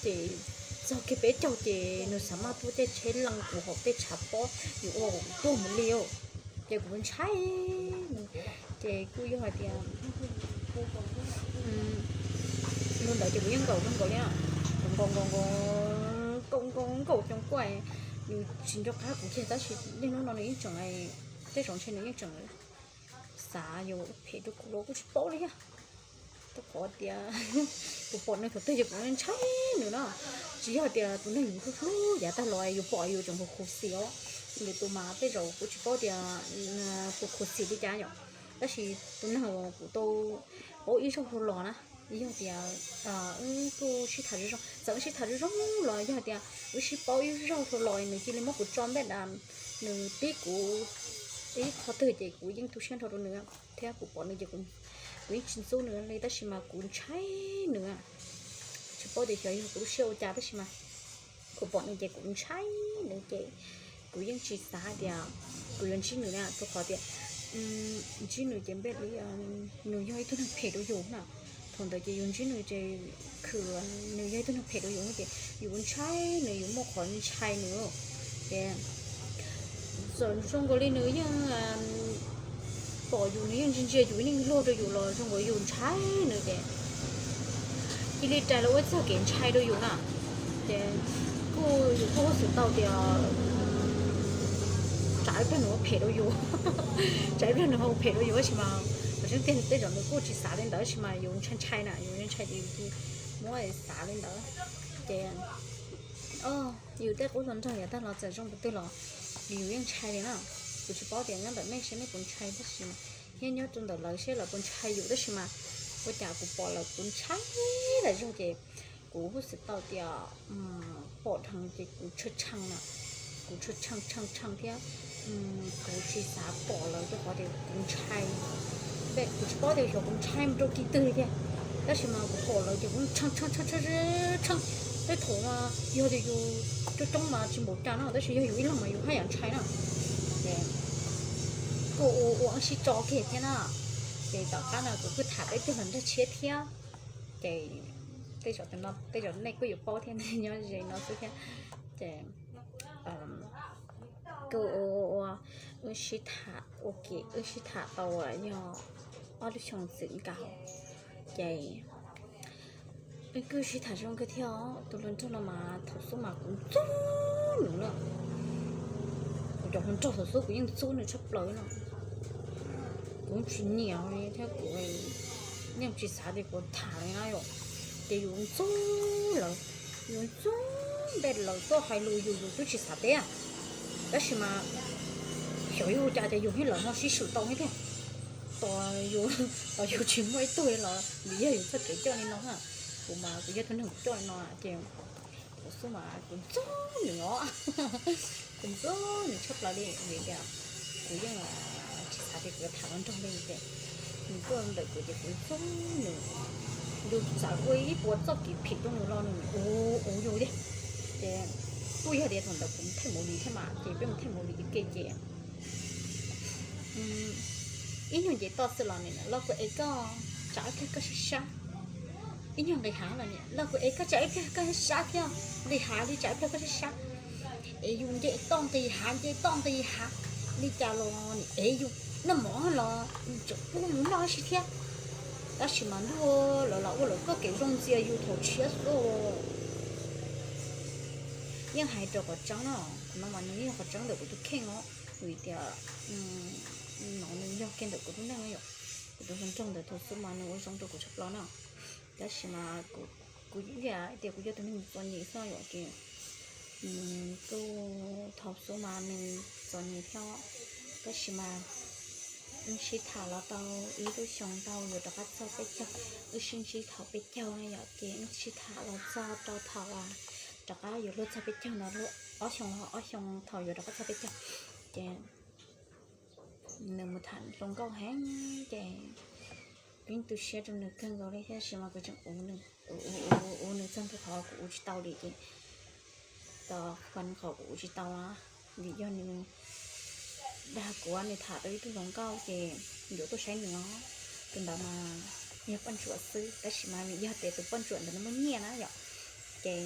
Ces txog kiag peb caug ces nws xav maj tuaj caij tsheb lees kuv hauv tej tshav pob, yus ua kuv tuag mus li. Ces kuv ntshai, ces kuj yog hais tias ntu ntawd ces kuv yeej nkaum nkaus li, kuv nkaum nkaus nkaus nkaum nkaus nkaus coob kuaj, nws tsis nco qab kuv kiag tab sis niaj hnub no nws yeej tseem, tej zaum ntshe nws yeej tseem xav yuav ua phem rau kuv los kuj tsis paub li thiab. Rau qhov tias kuv pom nws thaum twg ces kuv ntshai nws na. Tsis yog tias tus neeg yus hlub hlub yav tag los yus pom yus tseem khuv khuv xim os. Lwm tus mas tej zaum kuv tsis paub tias khuv khuv xim li cas yom. Tab sis tus neeg uas kuv tau paub ib zaug dhau los na, yog tias wb kuj sib tham zoo zoo, txawm wb sib tham zoo zoo los yog tias wb sib paub ib zaug dhau los nws cia li muab kuv tso npej da, nws tib kuv ib qho twg ces kuv yeej tu siab nrho rau nws thiab kuv pom nws ces kuv yeej tsis ntxub nws li tab sis mas kuv ntshai nws. Tsis paub tias xyov yog kuv lub siab ua cas tab sis mas kuv pom nws ces kuv ntshai nws ces kuv yeej tsis xav tias kuv yuav ntsib nws na, rau qhov tias ntsib nws ces npej li nws yog ib tug neeg phem rau yus na. Thaum ntawd ces yus ntsib nws ces khwm nws yog ib tug neeg phem rau yus ces yus ntshai nws, yus muaj qhov ntshai nws. Ces txawm zoo nkaus li nws yeej pom yus, nws yeej ntsia ntsia yus, yeej luag rau yus los zoo nkaus yus ntshai nws ces cia li rais los ua txoj kev ntshai rau yus na. Ces kuj yus kuj xav tau tias tsam ib pliag nws ua phem rau yus, tsam ib pliag nws ho ua phem rau yus tab sis mas kuv tseeb tiag tej zaum nws kuj tsis xav li ntawd tab sis mas yus ntshai ntshai na, yus ntshai ces yus muab xav li ntawd. Ces yus tej qub hluas nraug yav tag los txawm zoo puas twg los yus yeej ntshai li na. Kuv tsis paub tias nyob ntawm nej seb nej puas ntshai tab sis mas, thiab nyob rau ntawm lawv seb lawv puas ntshai yus tab sis mas ua cas kuv pom lawv kuv ntshai lawm zog ces kuv huj xwm tau tias pom dheev ces kuv tshee tshee na, kuv tshee tshee tshee tshee thiab kuv tsis xav pom lawv rau qhov tias kuv ntshai. Kuv tsis paub tias xyov kuv ntshai mus rau kiv twg li thiab, tab sis mas kuv pom lawv ces kuv tshee tshee tshee tshee tshee. Tej thaum mas yog tias yus coob coob mas tsis npaum cas no tab sis yog yus ib leeg mas yus haj yam ntshai na. Ces kuj ua ua sib tso kiag thiab na. Ces tom qab no kuv kuj tham peb tug hluas nraug tshiab thiab. Ces tej zaum no tej zaum nej kuj yuav paub thiab, nej nyob ze no xwb thiab. Ces kuj ua ua ua wb sib tham ua ke, wb sib tham tau yog ob lub xyoo txwm nkaus. Ces wb kuj sib tham zoo kawg thiab os. Tus hluas nraug no mas thaum xub mas kuv ntxub nws na. Kuv cov hluas nraug thaum xub kuv yeej ntxub nws tshaj plaws no. Kuv tsis nyiam li thiab kuv yeej tsis xav tias kuv tham li na yom. Ces yus ntxub lawv, yus ntxub npej lawv tuaj hais lus yus, yus twb tsis xav teb. Tab sis mas xyov yus ua cas ces yus thiab lawv ho sib swm tau thiab tiag. Tos yus, tos yus tsis muaj ib tug li los vim yog yus txoj kev coj li no na. Kuv mas kuv yog tus neeg coj li no ces kuv xub mas kuv ntxub nws os. Kuv ntxub nws tshaj plaws li vim tias kuv yeej tsis xav tias kuv yuav tham hluas nraug li ces nws tuaj ntawm kuv ces kuv ntxub nws. Yus txawm ua ib puas txoj kev phem rau nws los nws ua ua yus thiab. Ces kuj yog tias thaum ntawd kuv mus theej movie thiab mas ces peb mus theej movie ua ke ces ib nyuag nce toj xwb los nim loj kuv ev koj tsam ib pliag koj sab sab. Ib nyuag nqis hav los nim loj kuv ev koj tsam ib pliag koj sab thiab, nqis hav li tsam ib pliag koj sab sab. Es yus nce toj nqis hav nce toj nqis hav li cas los nim ev yus, noj mov los tseem pub mus noj ib si thiab. Tab sis mas ntuj, lawv los ua lawv txoj kev zoo ntxias yus thaum tshiab xwb. Yeej hais rau qhov tseeb no, qhov no mas nws yog qhov tseeb ntawm kuv tus kheej os, vim tias no nws yog kiag ntawm kuv lub neej yom. Kuv tus hluas nraug ntawd thaum xub mas nws ua zoo rau kuv tshaj plaws na, tab sis mas kuv Kuv yeej tias kuv yog tus neeg txom nyem xwb yom, ces nws kuj thaum xub mas nws txom nyem thiab, tab sis mas wb sib tham los tau ib lub xyoo ntau yuav rov qab txog peb caug, wb sib ntsib thaum peb caug na yom, ces wb sib tham los txog rau thaum rov qab yuav luag txog peb caug no, ob xyoo, ob xyoo thaum yuav rov qab txog peb caug, ces nws mus tham hluas nkauj heev, ces kuv yeej tu siab rau nws kawg nkaus li, tab sis mas kuv tseem ua nws, ua nws txog ntua qhov kuv ua tsis tau li, ces tau qhov kuv ua tsis tau, vim yog nws dag kuv, nws tham tau ib tug hluas nkauj ces yuav tuaj saib nws os. Tus ntawd mas yog poj ntsuam xwb, tab sis mas vim yog tias tus poj ntsuam ntawd nws muaj nyiaj na yom, ces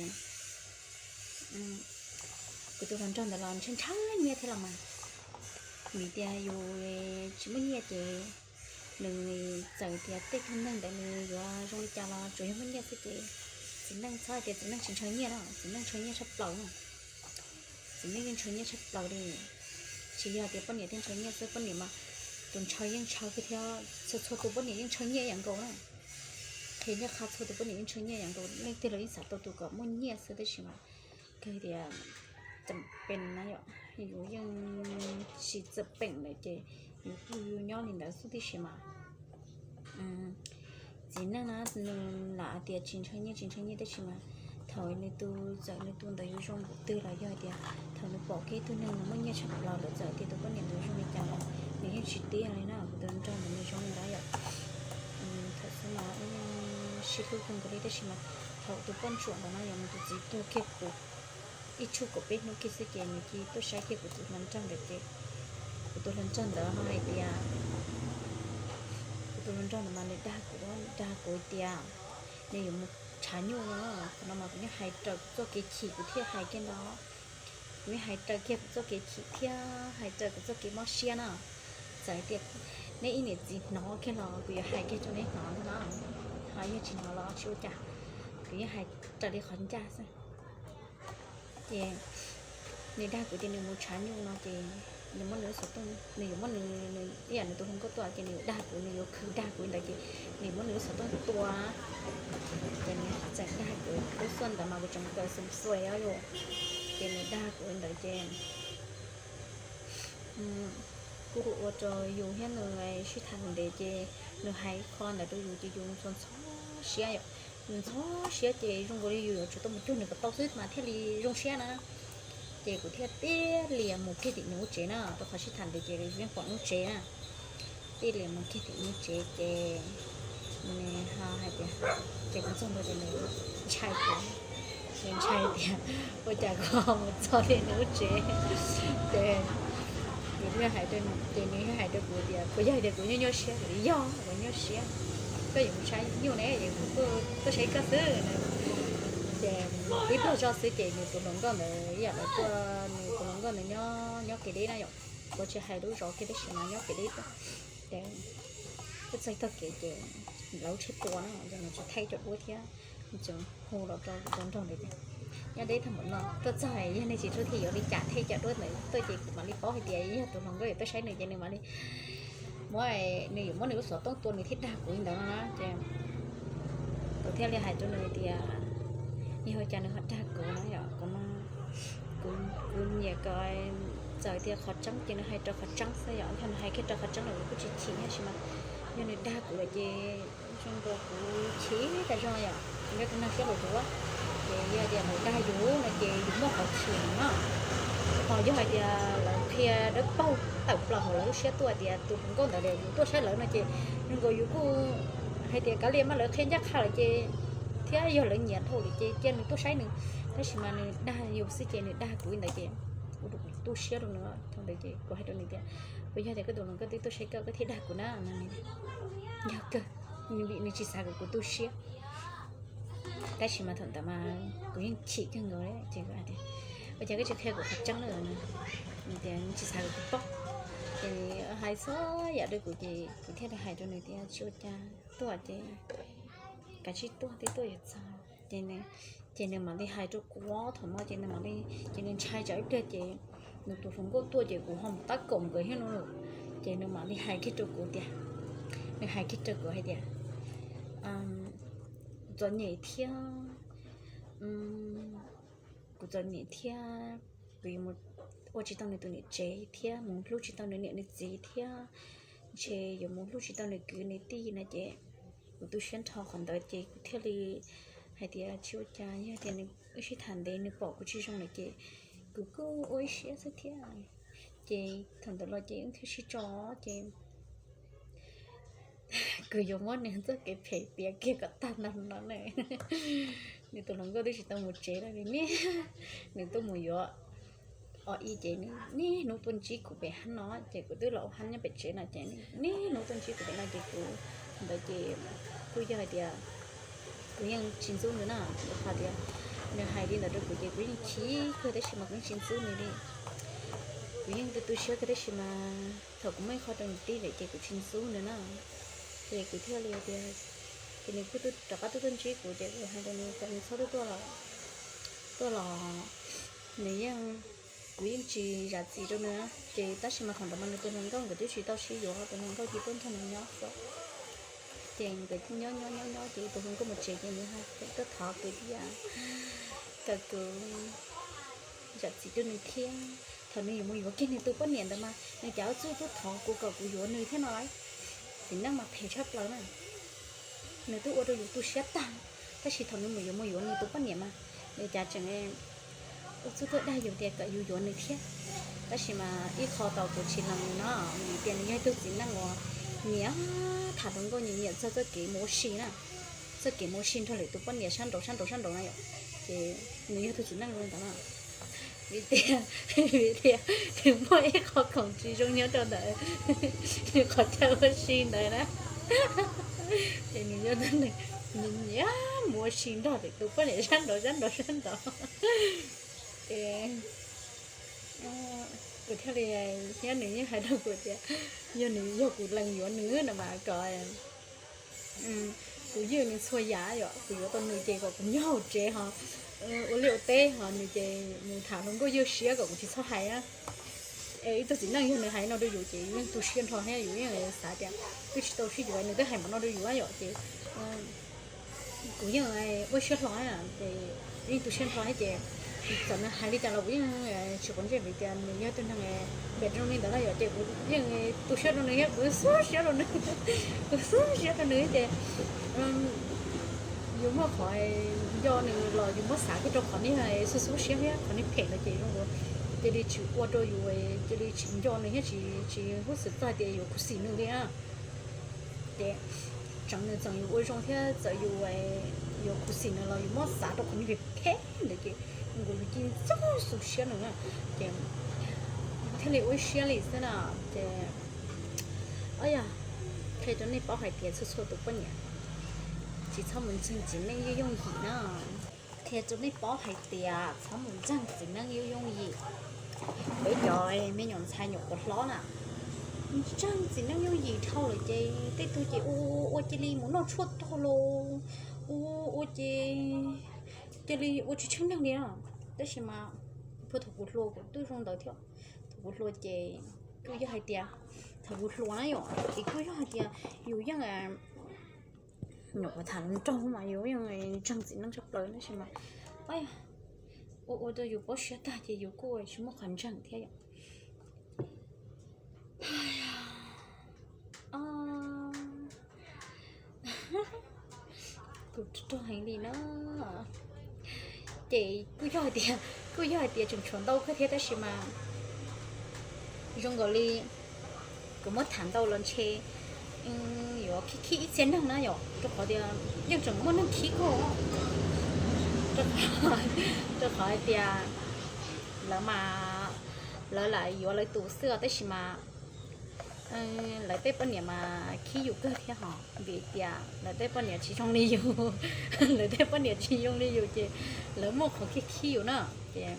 kuv tus hluas nraug ntawd los ntshaw ntshaw nyiaj thiab los mas, vim tias yus tsis muaj nyiaj ces nws txawm tias tej tug neeg ntawd nws yuav zoo li cas los tsuas yog muaj nyiaj xwb ces txiv neej txhob hais tias txiv neej tsis ntshaw nyiaj na, txiv neej ntshaw nyiaj tshaj plaws na. Txiv neej yeej ntshaw nyiaj tshaj plaws li, tsis yog tias poj niam thiaj ntshaw nyiaj xwb, poj niam mas tus ntshaw yeej ntshaw kawg thiab, txhua txhua tus poj niam yeej ntshaw nyiaj ib yam nkaus na. Qhia ncaj qha txhua tus poj niam yeej ntshaw nyiaj ib yam nkaus, leej twg los yeej xav tau tus kom muaj nyiaj xwb, tab sis mas kawg tias tseem peem na yom, yus yeej tsis txawm peem lawm ces yus kuj nyob li ntawd xwb tib si mas. Txiv neej na nws lam hais tias tsis ntshaw nyiaj tsis ntshaw nyiaj tab sis mas thaum nws tus txawm nws tus ntawd yuav zoo npaum twg los yog hais tias thaum nws pom kiag ib tug neeg nws muaj nyiaj tshaj plaws lawm txawm tias tus poj niam ntawd zoo li cas los nws yeej tsis tiag li na. Kuv tus nraug ntawd nws zoo li ntawd yom. Thaum xub no wb yeej sib hlub kawg nkaus li tab sis mas thaum tus poj ntsuam ntawd no yog nws tus txiv tuag kiag kuv ib tshuj kaum peb hnub kiag xwb ces nws cia tuaj saib kiag kuv tus hluas nraug ntawd ces kuv tus hluas nraug ntawd ho hais tias, kuv tus hluas nraug ntawd mas nws dag kuv, dag kuv tias nws yuav mus tshav nyuj no. Qhov no mas kuv yeej hais raws kuv txoj kev chim kuv thiaj hais kiag ntawd. Kuv yeej hais raws kiag kuv txoj kev chim thiab hais raws kuv txoj kev mob siab na. Txawm hais tias neb ib niam txiv hnov kiag los kuv yuav hais kiag rau neb hnov ntag na. Ho yog tsis hnov los tsis ua cas, kuv yeej hais raws li qhov ncaj xwb. Ces nws dag kuv tias nws mus tshav nyuj no ces nws muab nws lub xov tooj, nws yuav muab nws, ib yam nws tus hluas nkauj tuaj ces nws yuav dag kuv, nws yuav khwv dag kuv li ntawd ces nws muab nws lub xov tooj tua. Ces nws txawm dag kuv, lub xuaj ntawd mas kuv tseem kawm xum xuais os yus. Ces nws dag kuv li ntawd ces kuj ua rau yus thiab nws sib tham ntev ces nws hais qho ntawd rau yus ces yus ntxhov ntxhov siab yom. Yus ntxhov siab ces zoo nkaus li yus yuav tsum tau mus cuag nws kom tau xwb mas thiaj li zoo siab na. Ces kuv thiaj tiag lias mus kiag tim nws lub tsev na, rau qhov sib tham ntev ces yeej pom nws lub tsev na. Tiag lias mus kiag tim nws lub tsev ces nws ho hais tias, ces kuv txog ntua ces nws ntshai kuv, nws ntshai tias ua cas kuv mus txog tim nws lub tsev. Ces kuv thiaj hais rau, ces nws thiaj hais rau kuv tias puas yog tias kuv nyuaj nyuaj siab? Kuv tias yog, kuv nyuaj siab. Koj yuav mus tshav nyuj ne, es kuv tuaj saib koj xwb. Ces ib pliag zoj xwb ces nws tus hluas nkauj ntawd ib yam lawv tuaj, nws tus hluas nkauj ntawd nyob, nyob kev deb na yom, kuv tsis hais lub zos kiag tab sis mas nyob kev deb. Ces tuaj txog tog kev ces lawv tsheb tua na, ces nws tsis thaij cov duab thiab, nws tseem hu los rau tus hluas nraug ntawd tias nyob deb tag npaum no tuaj txog yog nej tsis tuaj thiaj yuav li cas, thaij cov duab ntawd tuaj ces kuv mam li paub hais tias yog tus hluas nkauj yuav tuaj saib nws ces nws mam li muab, nws yuav muab nws lub xov tooj tua nws thiaj dag kuv li ntawd no na. Ces kuv thiaj li hais rau nws tias yog ua cas nws ho dag kuv no yom, kuv, kuv nyiam kom txawm tias qhov tseeb ces nws hais rau qhov tseeb xwb yom, yog nws hais kiag rau qhov tseeb los kuv kuj tsis chim tab sis mas yog nws dag kuv lawm ces zoo nkaus kuv chim tas zog yom, yog tus neeg siab luv duav. Ces yog tias lawv dag yus no ces yus muaj qhov chim no. Ho yog hais tias lawv qhia dawb paug tawm plaws hauv lawv lub siab tuaj tias tus hluas nkauj ntawd yus tuaj saib lawv no ces zoo nkaus yus kuj hais tias kav liam mas lawv qhia ncaj qha lawm ces thiab yog lawv nyiam dhau lawm ces cia nws tuaj saib nws. Tab sis mas nws dag yus xwb ces nws dag kuv li ntawd ces ua rau kuv tu siab rau nws. Thaum ntawd ces kuv hais rau nws tias puas yog tias koj tus hluas nkauj twb tuaj saib koj, koj thiaj dag kuv na? Yog kawg, vim nws tsis xav kom kuv tu siab. Tab sis mas thaum ntawd mas kuv yeej chim kawg nkaus li ces kuv hais tias ua cas koj tsis qhia kuv qhov tseeb na? Nws tias nws tsis xav kom kuv paub. Ces nws hais txhua yam rau kuv ces kuv thiaj li hais rau nws tias tsis ua cas, tuaj ces kav tsij tuaj, twb tuaj yuav txog. Ces nws mam li hais rau kuv thaum no ces nws mam li, ces nws ntshai tsam ib pliag ces nws tus hluas nkauj tuaj ces kuv ho mus tab kaum nkawd thiab no. Ces nws mam li hais kiag rau kuv tias, nws hais kiag rau kuv hais tias txom nyem thiab, kuv txom nyem thiab, kuv yuav mus ua tsis tau nws tus niam tsev thiab, mus hlub tsis tau nws niam nws txiv thiab, ntshe yuav mus hlub tsis tau nws kwv nws tij no ces kuv tu siab nrho qhov ntawd ces kuv thiaj li hais tias tsis ua cas, yog tias nws wb sib tham ntev nws pom kuv tsis zoo lawm ces kuv kuj ua ib siab xwb thiab. Ces thaum ntawd los ces wb thiaj sib tso, ces kuv yuav muab nws txoj kev phem piav kiag kom tag nrho no na. Nws tus hluas nkauj twb tsis tau mus tsev lawm li ne, nws tuaj mus yuav o i ces nws niaj hnub tuaj ntsib kuv pem hab no, ces kuv twb los ua hab nyob pem tsev no ces nws niaj hnub tuaj ntsib kuv pem no ces kuv ntawd ces kuj yog hais tias kuv yeej tsis ntxub nws na, rau qhov tias nws hais li ntawd rau kuv ces kuv yeej chim kawg tab sis mas kuv yeej tsis ntxub nws li. Kuv yeej tu tu siab kawg tab sis mas thaum kuv muaj ib qho rau nws tij lawm ces kuv tsis ntxub nws na. Ces kuv thiaj li tias, ces nws kuj rov qab tuaj tuaj ntsib kuv ces kuv hais rau nws tias nws txhob tuaj tuaj los, tuaj los nws yeej, kuv yeej tsis zam txim rau nws. Ces tab sis mas thaum ntawd mas nws tus hluas nkauj nkawd twb tsis tau sib yuav, tus hluas nkauj cia tuaj nrog nws nyob xwb. Ces nkawd nyob nyob nyob nyob ces tus hluas nkauj mus tsev ces nws tuaj thov kuv tias kom kuv zam txim rau nws thiab. Thaum nws yuav mus yuav kiag nws tus poj niam ntawd mas nws cas ua txuj tuaj thov kuv kom kuv yuav nws thiab no lauj. Txiv neej mas phem tshaj plaws na. Nws twb ua rau yus tu siab tag, tab sis thaum nws mus yuav mus yuav nws tus poj niam mas nws cas tseem ua txuj tuaj dag yus tias kom yus yuav nws thiab. Tab sis mas ib qho tau kuv tsis lees nws no, vim tias nws yog ib tug txiv neej uas nyiam tham hluas nkauj, nyiam nyiam txog txoj kev mus ua si na, txoj kev mus ua si nrog lwm tus poj niam sab nraud sab nraud sab nraud na yom. Ces nws yog tus txiv neej zoo li ntawd na. Vim tias, vim tias nws muaj ib qho khoom tsis zoo nyob rau ntawd, nws qhov chaw ua si ntawd na. Ces nws yog tus neeg nyiam nyiam mus ua si nrog lwm tus poj niam sab nraud sab nraud sab nraud. Ces kuv thiaj li, thiab nws yeej hais rau kuv tias yog nws, yog kuv lees yuav nws no mas kom kuv ywj nws txhua yam yom, kuv yuav tau nws ces kom kuv nyob hauv tsev ho ua liaj ua teb ho nws ces mus tham hluas nkauj ywj siab kom kuv tsis txhob hais na. Es ib tug txiv neej yog nws hais no rau yus ces yus yeej tu siab nrho thiab yus yeej xav tias twb tsis tau sib yuav nws twb hais npaum no rau yus yom ces kuv yeej ua siab hlo ces yeej tu siab nrho thiab ces txawm nws hais li cas los kuv yeej tsis quav ntsej vim tias nws yog tus neeg npem zoo li ntawd na yom ces kuv yeej tu siab rau nws thiab kuv xub siab rau nws, kuv xub siab rau nws ces yus muaj qhov nco nws los yus muab xav kiag rau qhov niag xub xub siab thiab qhov niag phem ntawd ces zoo ua cia li tsis ua rau yus, cia li tsis nco nws thiab tsis, tsis huj xwm txog tias yuav khuv xim nws li na. Ces tseem nws txawm yuav ua zoo thiab txawm yus, yuav khuv xim nws los yus muab xav rau qhov niag phem ntawd ces nkaus yus cia li txog xub siab nws na. Ces thiaj li ua siab li xwb na. Ces o yog qhia rau nej paub hais tias txhua txhua tus poj niam tsis txhob mus ntseeg txiv neej yooj yooj yim na. Qhia rau nej paub hais tias txhob mus ntseeg txiv neej yooj yooj yim. Peb cov me nyuam ntxhais nyuam qhuav hlob na, ntseeg txiv neej yooj yim dhau lawm ces tej tug ces ua ua cia li mus noj tshuaj tog los, ua ua ces cia li ua tsis tsheej neeg li na. Tab sis mas puag thaum kuv hluas kuv twb zoo ntawd thiab. Thaum kuv hluas ces kuj yog hais tias, thaum kuv hluas na yom ces kuj yog hais tias yus yeej, nyuam qhuav tham hluas nraug mas yus yeej ntseeg txiv neej tshaj plaws tab sis mas ua ua rau yus poob siab tag ces yus kuj tsis muaj qhov ntseeg thiab yom. Kuv ruam heev li na. Ces kuj yog hais tias, kuj yog hais tias tseem tshuav ntau kawg thiab tab sis mas zoo nkaus li kuv muab tham ntau los ntshe yuav khib khib ib txhia neeg na yom, rau qhov tias yeej tseem muaj neeg khib kawg. Rau qhov hais tias lawv mas lawv lam yuav lawv tus xwb os tab sis mas lawv tej poj niam mas khib yus kawg thiab hos vim tias lawv tej poj niam tsis zoo li yus, lawv tej poj niam tsis zoo li yus ces lawv muaj qhov khib khib yus na. Ces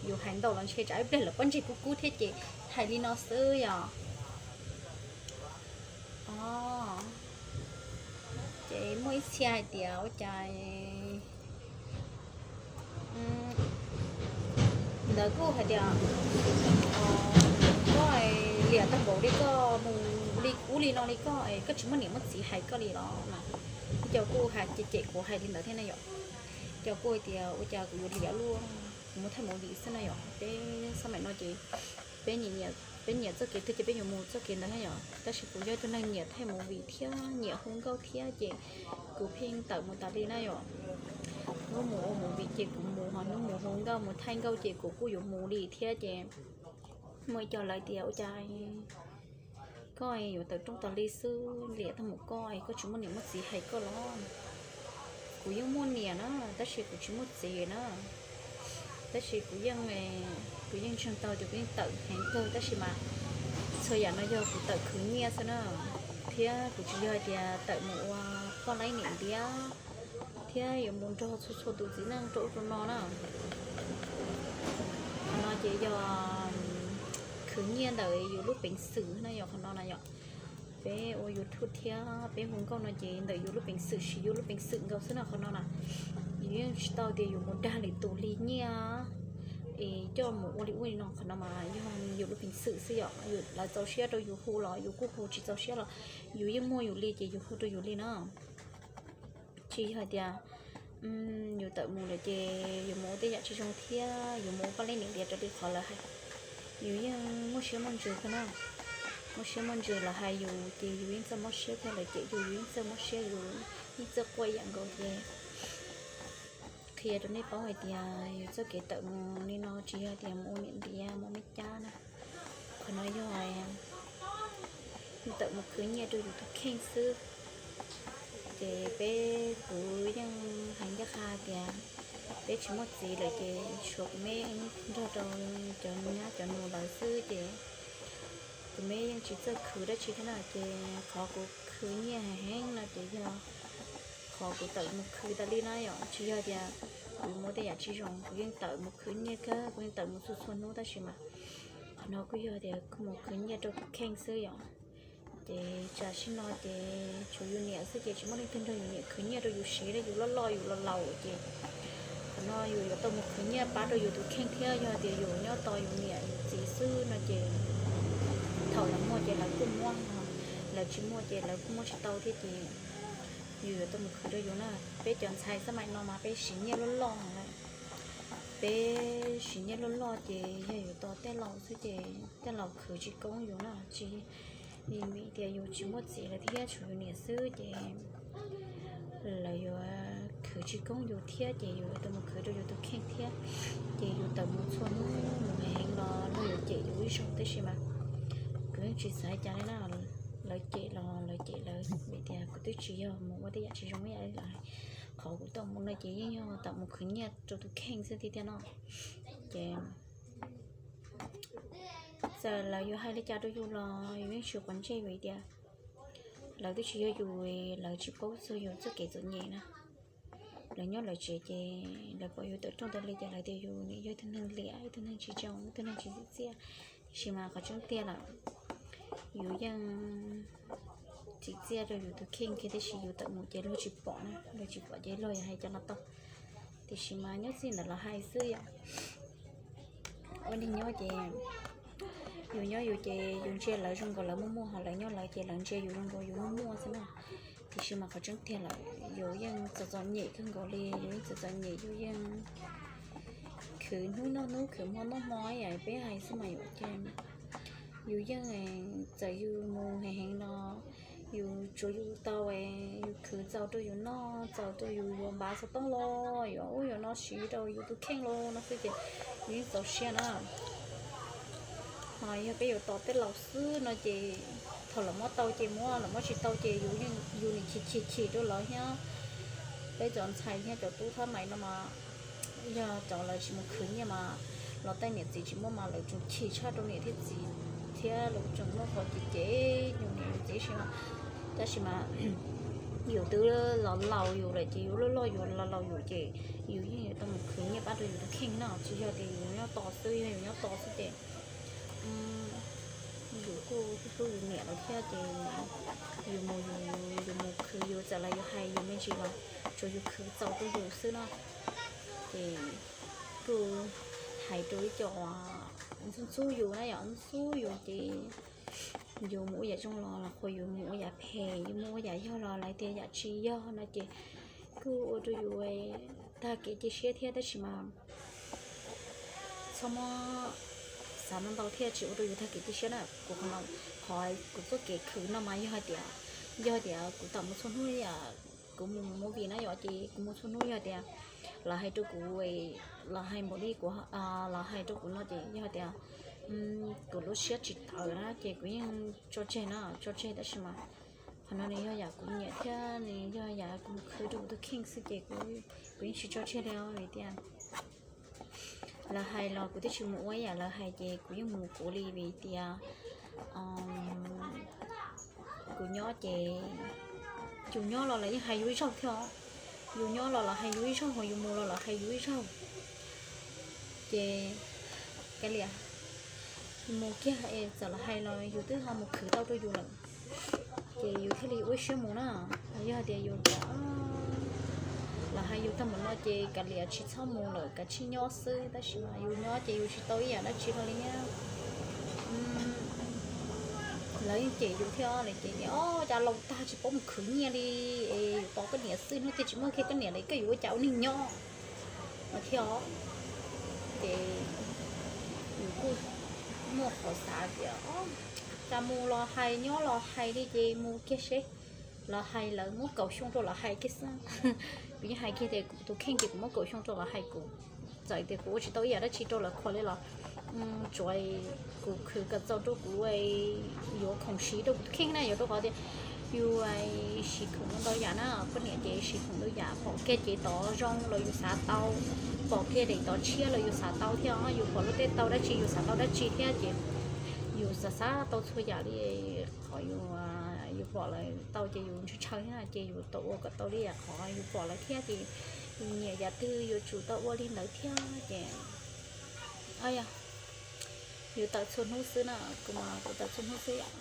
yus hais ntau los ntshe tsam ib pliag lawv pob ntseg kub kub thiab ces hais li no xwb yom. Ces muaj ib txhia hais tias ua cas ntawd kuj hais tias koj liam tag npaum li koj mus Ub li no li koj, koj tsis muaj niam muaj txiv hais koj li los mas. Cov kuj hais cem cem kuv hais li ntawd thiab na yom. Cov kuj hais tias ua cas kuv yuav liam luaj, kuv mus thaij movie xwb na yom. Peb xab maim no ces peb nyiam, peb nyiam txoj kev twg ces peb yuav mus txoj kev ntawd na yom. Tab sis kuv yog tus neeg nyiam thaij movie thiab nyiam hu nkauj thiab ces kuv pheej tawm mus tas li na yom. Hnub mus ua movie ces kuv mus, ho hnub mus hu nkauj mus thaij nkauj ces kuv kuj yuav mus li thiab ces muaj ib co lawv tias ua cas koj yuav tawm rooj tas li xwb, liam tag mus koj, koj tsis muaj niam muaj txiv hais koj los? Kuv yeej muaj niam na, tab sis kuv tsis muaj txiv na. Tab sis kuv yeej, kuv yeej ntseeg tau tias kuv yeej tawm heev kawg, tab sis mas txhua yam no yog kuv tawm khwv nyiaj xwb na. Thiab kuv tsis yog hais tias tawm mus ua poj laib niam ntiav thiab yuav mus nrog txhua txhua tus txiv neej rau ub rau no na. Qhov no ces yog khwv nyiaj ntawm yus lub peev xwm na yom, qhov no na yom. Peb ua YouTube thiab peb hu nkauj no ces ntawm yus lub peev xwm, siv yus lub peev xwm nkaus xwb na qhov no na. Yus yeej tsis tau tias yus mus dag lwm tus li nyiaj es coj mus ua li ub li no, qhov no mas yog yus lub peev xwm xwb yom. Lawv txaus siab rau yus hu los yus kuj hu, tsis txaus siab los yus yeej muaj yus li ces yus hu rau yus li na. Tsis yog hais tias yus tawm mus lawm ces yus mus ua tej yam tsis zoo thiab yus mus ua poj laib niam ntiav raws li qhov lawv hais. Yus yeej muaj siab muaj ntsws kawg na. Muaj siab muaj ntsws, lawv hais yus ces yus yeej txawj mob siab thiab, lawv cem yus yus yeej txawj mob siab, yus yeej txawj quaj ib yam nkaus ces qhia rau nej paub hais tias yus txoj kev tawm mus li no tsis yog tias mus ua niam ntiav mus ua me cab na. Qhov no yog yus tawm mus khwv nyiaj rau yus tus kheej xwb. Ces peb, kuv yeej hais ncaj qha tias peb tsis muaj txiv lawm ces tshuav kuv me nrog rau cov nyab cov nus lawm xwb ces kuv me yeej tsis txawj khwv dab tsi thiab na. Ces qhov kuv khwv nyiaj heev heev no ces yog qhov kuv tawm mus khwv tas li na yom. Tsis yog tias kuv mus tej yam tsis zoo, kuv yeej tawm mus khwv nyiaj kawg, kuv yeej tawm mus txhua txhua hnub tab sis mas qhov no kuj yog tias kuv mus khwv nyiaj rau kuv kheej xwb yom. Ces tam sim no ces tshuav yus niam xwb ces tsis muaj leej twg nrog yus niam khwv nyiaj rau yus siv li, yus loj loj yus laus laus ces qhov no yus yuav tau mus khwv nyiaj pab rau yus tus kheej thiab. Yog tias yus nyob tos yus niam yus txiv xwb no ces thaum lawv muaj ces lawv kuj muaj, lawv tsis muaj ces lawv kuj muaj tsis tau thiab ces yus yuav tau mus khwv rau yus na. Peb cov ntxhais xab maim no mas peb siv nyiaj loj loj lawm. Peb siv nyiaj loj loj ces yog yus tos tej laus xwb ces tej laus khwv tsis koob yus na. Tsis, vim tias yus tsis muaj txiv lawm thiab tshuav yus niam xwb ces lawv yuav khwv tsis koob yus thiab ces yus yuav tau mus khwv rau yus tus kheej thiab. Ces yus tawm mus txhua hnub mus heev los luag yuav cem yus ib zaug tab sis mas kuv yeej tsis xav cas li na. Lawv cem los lawv cem lawv, vim tias kuv twb tsis yog mus ua tej yam tsis zoo ib yam li lawv. Qhov kuv tau mus no ces yeej yog tawm mus khwv nyiaj rau tus kheej xwb tiag tiag no. Ces txawm lawv yuav hais li cas rau yus los yus yeej tsis quav ntsej vim tias lawv twb tsis yog yus, lawv tsis paub txog yus txoj kev txom nyem na. Lawv nyob lawv tsev ces lawv pom yus tawm rooj tas li ces lawv tias yus nim yog ib tug neeg liam, ib tug neeg tsis zoo, ib tug neeg tsis tsim txiaj. Tiam sis mas qhov tseeb tiag lawm, yus yeej tsim txiaj rau yus tus kheej kiag tiam sis yus tawm mus ces luag tsis pom na, luag tsis pom ces luag yuav hais cas los tau. Tiam sis mas nyob txij ntawm lawv hais xwb yom. Ua neeg nyob ces yus nyob yus ces yus ntsia lawv zoo nkaus lawv muaj muaj, ho lawv nyob lawv ces lawv ntsia yus zoo nkaus yus muaj muaj xwb na. Tiam sis mas qhov tseeb tiag lawm yus yeej txom txom nyem kawg nkaus li, yus yeej txom txom nyem, yus yeej khwv hnub noj hnub, khwv hmo noj hmo ib yam peb hais xwb mas yus ces yus yeej, txawm yus mus heev heev los yus tsuav yus tau, yus khwv txaus rau yus noj, txaus rau yus yuav npav xov tooj los yuav ub yuav no siv rau yus tus kheej los no xwb ces yus yeej txaus siab na. Ho yog peb yuav tos tej laus xwb no ces thaum lawv muab tau ces muab, lawv muab tsis tau ces yus, yus nim chim chim chim rau lawv thiab. Peb cov ntxhais thiab cov tub thab mais no mas yog cov lawv tsis mus khwv nyiaj mas los tej niam txiv tsis muaj mas lawv tseem chim tshaj rau niam thiab txiv thiab lawv tseem muaj qhov cem cem yus niam yus txiv si. Tab sis mas yus twb los laus yus lawm ces yus loj loj yus los laus yus ces yus yeej yuav tau mus khwv nyiaj pab rau yus tus kheej no, tsis yog tias yus nyob tos xwb, yog yus nyob tos xwb ces yus kuj hlub yus niam lawm thiab ces yus mus, yus mus khwv, yus txawm los yus hais yus me ntsis los tsuas yus khwv txaus rau yus xwb no. Ces kuj hais rau ib co ntxub ntxub yus na yom, ntxub yus ces yus mus ua yam zoo los los qhuas yus mus ua yam phem, yus mus ua yam yog los lawv tias yam tsis yog no ces kuj ua rau yus tag kev cia siab thiab. Tab sis mas txhob muab xav ntau ntau thiaj tsis ua rau yus tag kev cia siab na. Kuv qhov no, qhov kuv txoj kev khwv no mas yog hais tias, yog tias kuv tawm mus txhua hnub yam, kuv mus movie na yom, ces kuv mus txhua hnub yog tias lawv hais rau kuv, lawv hais npaum li kuv, lawv hais rau kuv no ces yog tias kuv lub siab tsis tawv na ces kuv yeej tso tseg na, tso tseg. Tab sis mas qhov no nws yog yam kuv nyiam thiab nws yog yam kuv mus khwv rau kuv tus kheej xwb ces kuv yeej tsis tso tseg li os, vim tias lawv hais los kuv twb tsis mus ua ib yam lawv hais ces kuv yeej mus kuv li, vim tias kuv nyob ces yus nyob los lawv yeej hais yus ib zaug thiab os. Yus nyob los lawv hais yus ib zaug, yus mus los lawv hais yus ib zaug. Ces kav liam, mus kiag es txawm lawv hais los yus twb ho mus khwv tau rau yus lawm, ces yus thiaj li ua siab mus na. Yog tias yus tias lawv hais yus tag npaum no ces kav liam tsis txhob mus lawm, kav tsij nyob xwb. Tab sis mas yus nyob ces yus tsis tau ib yam dab tsi hlo li thiab. Lawv yeej cem yus thiab, lawv cem tias, o, cas laus tag tsis paub mus khwv nyiaj li, es yus tos koj niam xwb, hnub twg tsis muaj kiag koj niam lawm koj yuav ua cas ua neeg nyob no thiab os. Ces yus kuj muaj qhov xav tias, cas mus los hais nyob los hais li ces mus kiag seb. Lawv hais lawv muab kaum xyoo rau lawv hais kiag xwb. Kuv yeej hais kiag tias kuv tus kheej ces kuv muab kaum xyoo rau lawv hais kuv, txawm tias kuv ua tsis tau ib yam dab tsi rau lawv qhuas li los tsuav kuv khwv kom txaus rau kuv yuav khoom siv rau kuv tus kheej na, yuav rau qhov tias yus siv khoom ntau yam na, poj niam ces siv khoom ntau yam, pom kiag cev tod zoo los yus xav tau, pom kiag daim tod tshiab los yus xav tau thiab, yus pom lub teb tau dab tsi yus xav tau dab tsi thiab ces yus xav xav tau txhua yam li qhov yus, yus pom lawv tau ces yus ntshaw ntshaw thiab ces yus tau ua kom tau li yam qhov yus pom lawv thiab ces yus nyiam yam twg yuav tsum tau ua li ntawd thiab ces yog yus tawm txhua hnub xwb na, kuv mas kuv tawm txhua hnub xwb yom.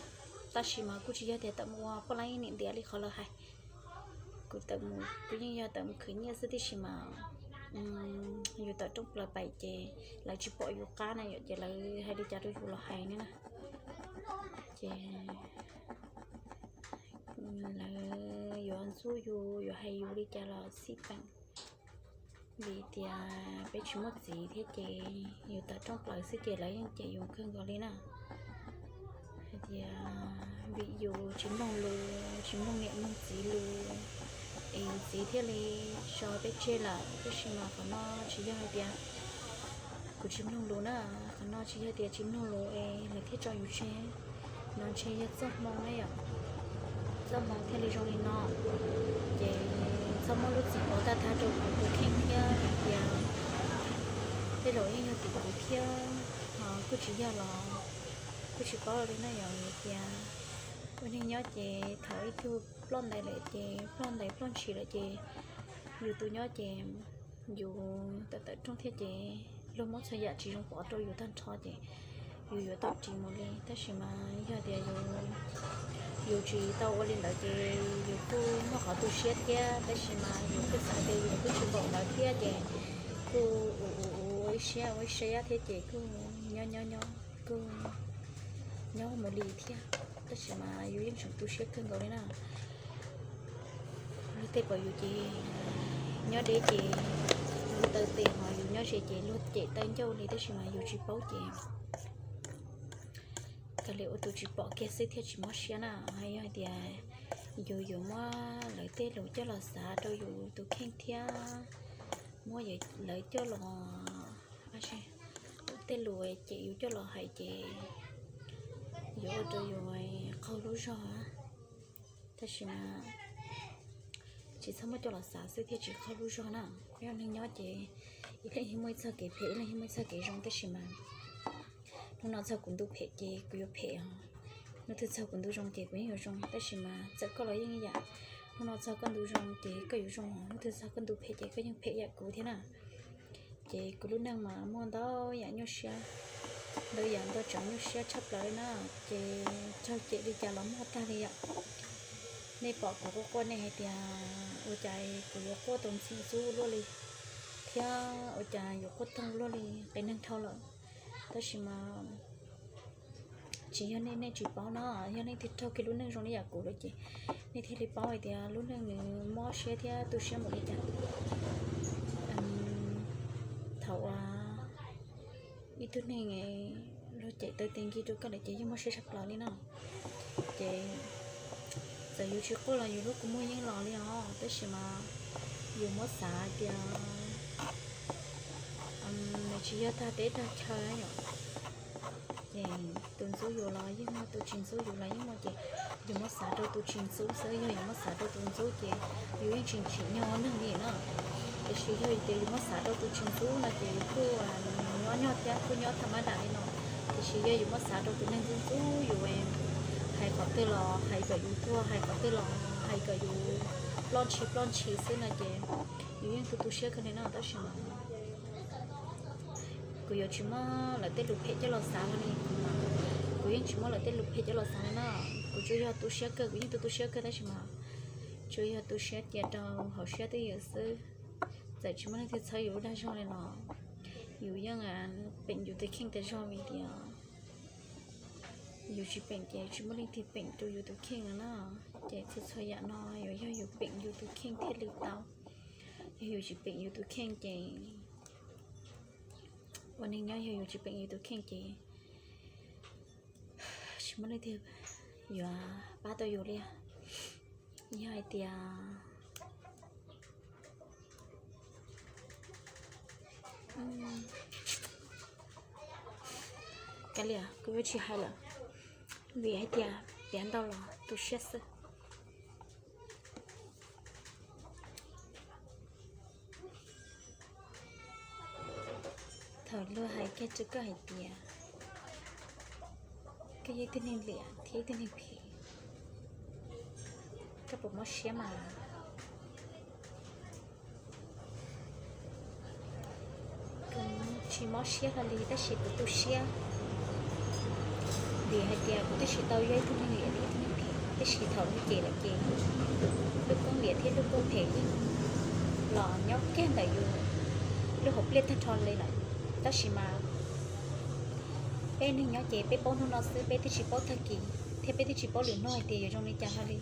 Tab sis mas kuj tsis yog tias tawm mus ua poj laib niam ntiav li qhov lawv hais. Kuv tawm mus kuv yeej yog tawm mus khwv nyiaj xwb tib si mas yus tawm rooj plaws pais ces lawv tsis pom yus qab na yom, ces lawv hais li cas rau yus los hais ne na. Ces lawv yuav ntxub yus yuav hais yus li cas los xij peem, vim tias peb tsis muaj txiv thiab ces yus tawm rooj plaws xwb ces lawv yeej cem yus kawg nkaus li na. Hais tias vim yus tsis mloog lus, tsis mloog niam mloog txiv lus, es yus txiv thiaj li tso peb tseg lawm. Tab sis mas qhov no tsis yog hais tias kuv tsis mloog lus na, qhov no tsis yog tias tsis mloog lus es lawv thiaj tso yus tseg, no ntshe yog txoj hmoo na yom, txoj hmoo thiaj li zoo li no. Ces txhob muab lub txim pov tag tag rau kuv tus kheej thiab tias tej zaum yeej yog tim kuv thiab, ho kuj tsis yog los kuj tsis paub li na yom, vim tias ua neeg nyob ces thaum ib tug ploj ntais lawm ces ploj ntais ploj ntshis lawm ces yus tus nyob ces yus tawm tawm rooj thiab ces luag muab txhua yam tsis zoo pov rau yus tag nrho ces yus yuav tau ris mus li. Tab sis mas yog tias yus tsis tau ua li ntawd ces yus kuj muaj qhov tu siab thiab, tab sis mas yus kuj xav tias yus kuj tsis npaum ntawd thiab ces kuj ua ib siab ua ib siab thiab ces kuj nyob nyob nyob kuj nyob mus li thiab. Tab sis mas yus yeej tseem tu siab kawg nkaus li na. Luag tej pom yus ces nyob deb ces luag taw tes, ho yus nyob ze ces luag cem taw ncauj li, tab sis mas yus tsis paub ces kav liam ua tus tsis pom kiag xwb thiaj tsis mob siab na. Yog hais tias yus yuav muab lawv tej lus coj los xav rau yus tus kheej thiab muab lawv coj los, tej lus cem yus coj los hais ces yuav ua rau yus qaug lub zog. Tab sis mas tsis txhob muab coj los xav xwb thiaj tsis qaug lub zog na. Yog neeg nyob ces ib leeg yeej muaj ib txoj kev phem, ib leeg yeej muaj ib txoj kev zoo, tab sis mas hnub no txog kuv ntu phem ces kuv yuav phem os, hnub twg txog kuv ntu zoo ces kuv yeej yuav zoo, tab sis mas txawm koj los yeej ib yam, hnub no txog koj ntu zoo ces koj yuav zoo, hnub twg txog koj ntu phem ces koj yeej phem ib yam kuv thiab na. Ces kuv lub neej mas muaj ntau yam nyuaj siab, ntau yam ntau tsav nyuaj siab tshaj plaws li na, ces raug cem li cas los muaj tag li yom. Nej pom kuv quaj quaj nej hais tias ua cas kuv yuav quaj tau ntxim ntxub luaj li, thiab ua cas yuav quaj toog luaj li, qias neeg dhau lawm. Tab sis mas Tsis yog nej, nej tsis paub no, yog nej twb raug kiag lub neej zoo li yam kuv lawm ces nej thiaj li paub hais tias lub neej nws mob siab thiab tu siab npaum li cas. Thaum uas ib tug neeg luag cem tau tes nkig rau koj lawm ces yeej mob siab tshaj plaws li no. Ces txawm yus tsis quaj los yus lub kua muag yeej los li os, tab sis mas yus muab xav tias nws tsis yog tag teb tag chaw yom. Ces tus ntxub yus los yeej muaj, tus tsis ntxub yus los yeej muaj, ces yus muab xav rau tus tsis ntxub xwb. Yog yus muab xav rau tus ntxub ces yus yeej tsis tsim nyog ua neeg li na. Tiam sis yog tias yus muab xav rau tus tsis ntxub no ces yus kuj nyob nyog thiab kuj nyob tham mab dam li no. Tiam sis yog yus muab xav rau tus neeg ntxub ntxub yus, hais qhov twg los hais kom yus tuag, hais qhov twg los hais kom yus ploj ntshis ploj ntshis xwb no ces yus yeej tu tu siab kawg li no. Tab sis mas kuv yuav tsis muab lawv tej lus phem coj los xav li, kuv yeej tsis muab lawv tej lus phem coj los xav li na. Kuv tsuas yog tu siab kawg, kuv yeej tu tu siab kawg, tab sis mas tsuas yog tu siab cia rau hauv siab twj ywm xwb. Txawm tsis muaj leej twg txhawb yus lub dag zog li los yus yeej peem yus tus kheej tas zog vim tias yus tsis peem ces tsis muaj leej twg peem rau yus tus kheej no na. Ces txhua txhua yam no yuav yog yus peem yus tus kheej thiaj li tau. Yog yus tsis peem yus tus kheej ces ua neeg nyob yog yus tsis peem yus tus kheej ces tsis muaj leej twg yuav pab tau yus li. Yog hais tias, kav liam, kuv yuav tsis hais lawm, vim hais tias piav ntau los tu siab xwb. Thaum luag hais kiag rau koj hais tias koj yog ib tug neeg liam thiab ib tug neeg phem, koj puas mob siab mas? Kuv tsis mob siab hlo li tab sis kuv tu siab, vim hais tias kuv twb tsis tau yog ib tug neeg liam thiab ib tug neeg phem, tab sis thaum luag cem lawm ces lub koob liam thiab lub koob phem yeej los nyob kiag ntawm yus lub hauv pliaj tag nrho li lawm. Tab sis mas peb neeg nyob ces peb paub hnub no xwb, peb twb tsis paub tag kis thiab peb twb tsis paub lwm hnub hais tias yuav zoo li cas hlo li.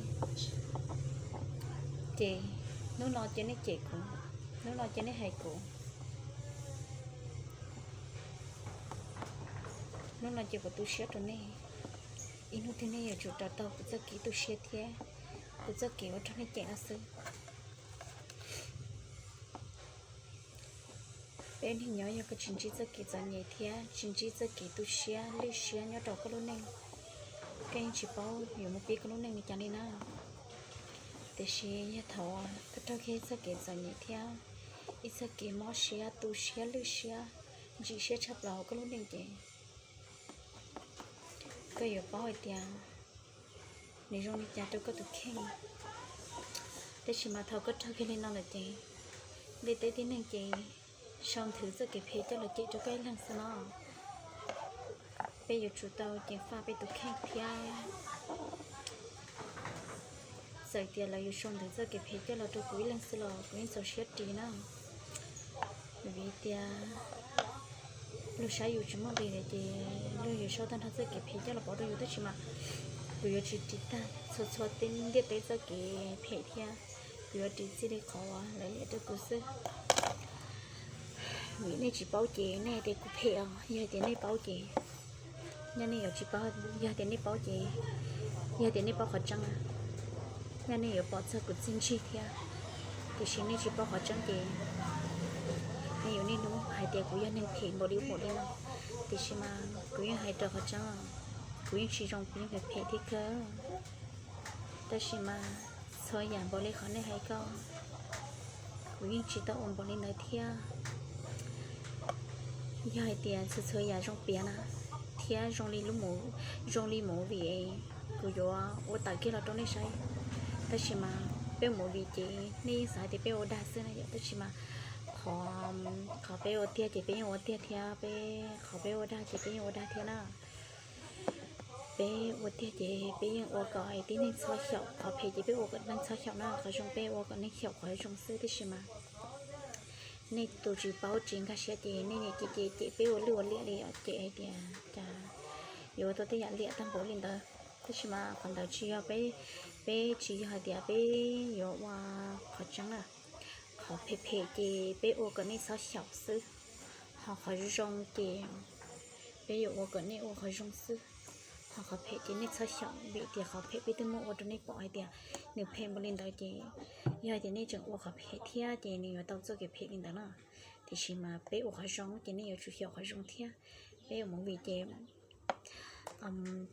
Ces hnub no ces nej cem kuv, hnub no ces nej hais kuv, hnub no ces kuv tu siab rau nej. Ib hnub twg nej yuav tsum rau tau kuv txoj kev tu siab thiab kuv txoj kev ua rau nej cem no xwb. Peb neeg nyob yog koj tsis ntsib txoj kev txom nyem thiab tsis ntsib txoj kev tu siab lwj siab nyob rau koj lub neej, koj yeej tsis paub yuav mus pib koj lub neej li cas li na. Tiam sis yog thaum koj raug kiag ib txoj kev txom nyem thiab ib txoj kev mob siab tu siab lwj siab ntsim siab tshaj plaws hauv koj lub neej ces koj yuav paub hais tias nws zoo li cas rau koj tus kheej. Tab sis mas thaum koj raug kiag li no lawm ces ntiaj teb tib neeg ces sau nthwv txoj kev phem coj los cem rau koj ib leeg xwb no. Peb yuav tsum tau ceev faj peb tus kheej thiab. Txawm tias lawv yuav sau nthwv txoj kev phem coj los rau kuv ib leeg xwb los kuv yeej txaus siab ris na. Vim tias luag saib yus tsis muaj nqis lawm ces luag yuav sau tag nrho txoj kev phem coj los pov rau yus, tab sis mas kuv yuav tsis ris tag txhua txhua ntiaj teb txoj kev phem thiab. Kuv yuav ris txij li qhov uas lawv liam rau kuv xwb. Vim nej tsis paub ces nej hais tias kuv phem os, yog hais tias nej paub ces nyob nej yuav tsis paub, yog hais tias nej paub ces, yog hais tias nej paub qhov tseeb, nyob nej yuav pom txog kuv txiaj ntsig thiab. Tiam sis nej tsis paub qhov tseeb ces nej yuav niaj hnub hais tias kuv yog neeg phem npaum li npaum li no. Tiam sis mas kuv yeej hais rau qhov tseeb, kuv yeej tsis zoo, kuv yeej phem phem thiab kawg. Tab sis mas txhua yam npaum li qhov nej hais ko, kuv yeej tsis tau ua npaum li ntawd thiab. Yog hais tias txhua txhua yam zoo piav na, thiab zoo li lub, zoo li movie, kuv yuav ua tawm kiag los rau nej saib. Tab sis mas peb movie ces nej yeej xav hais tias peb ua dag xwb na yom, tab sis mas qhov, qhov peb ua tiag ces peb yeej ua tiag thiab, peb, qhov peb ua dag ces peb yeej ua dag thiab na. Peb ua tiag ces peb yeej ua kom tib neeg txhob xyaum, qhov phem ces peb ua kom neeg txhob xyaum na, qhov zoo peb ua kom neeg xyaum qhov zoo xwb. Tiam sis mas nej tus tsis paub tsis nkag siab ces nej niam cem cem cem peb ua lwj ua liam li os, cem hais tias cas yuav ua tau tej yam liam tag npaum li ntawd. Tab sis mas qhov ntawd tsis yog peb, peb tsis yog hais tias peb yuav ua qhov tseeb na. Qhov phem phem ces peb ua kom nej txhob xyaum xwb, ho qhov zoo ces peb yuav ua kom nej ua qhov zoo xwb. Ho qhov phem ces nej txhob xyaum, vim tias qhov phem peb twb muab ua rau nej pom hais tias nws phem npaum li ntawd ces yog tias nej tseem ua qhov phem thiab ces nws yuav tau txoj kev phem li ntawd na. Tiam sis mas peb ua qhov zoo ces nej yuav tsum xyaum qhov zoo thiab. Peb ua movie ces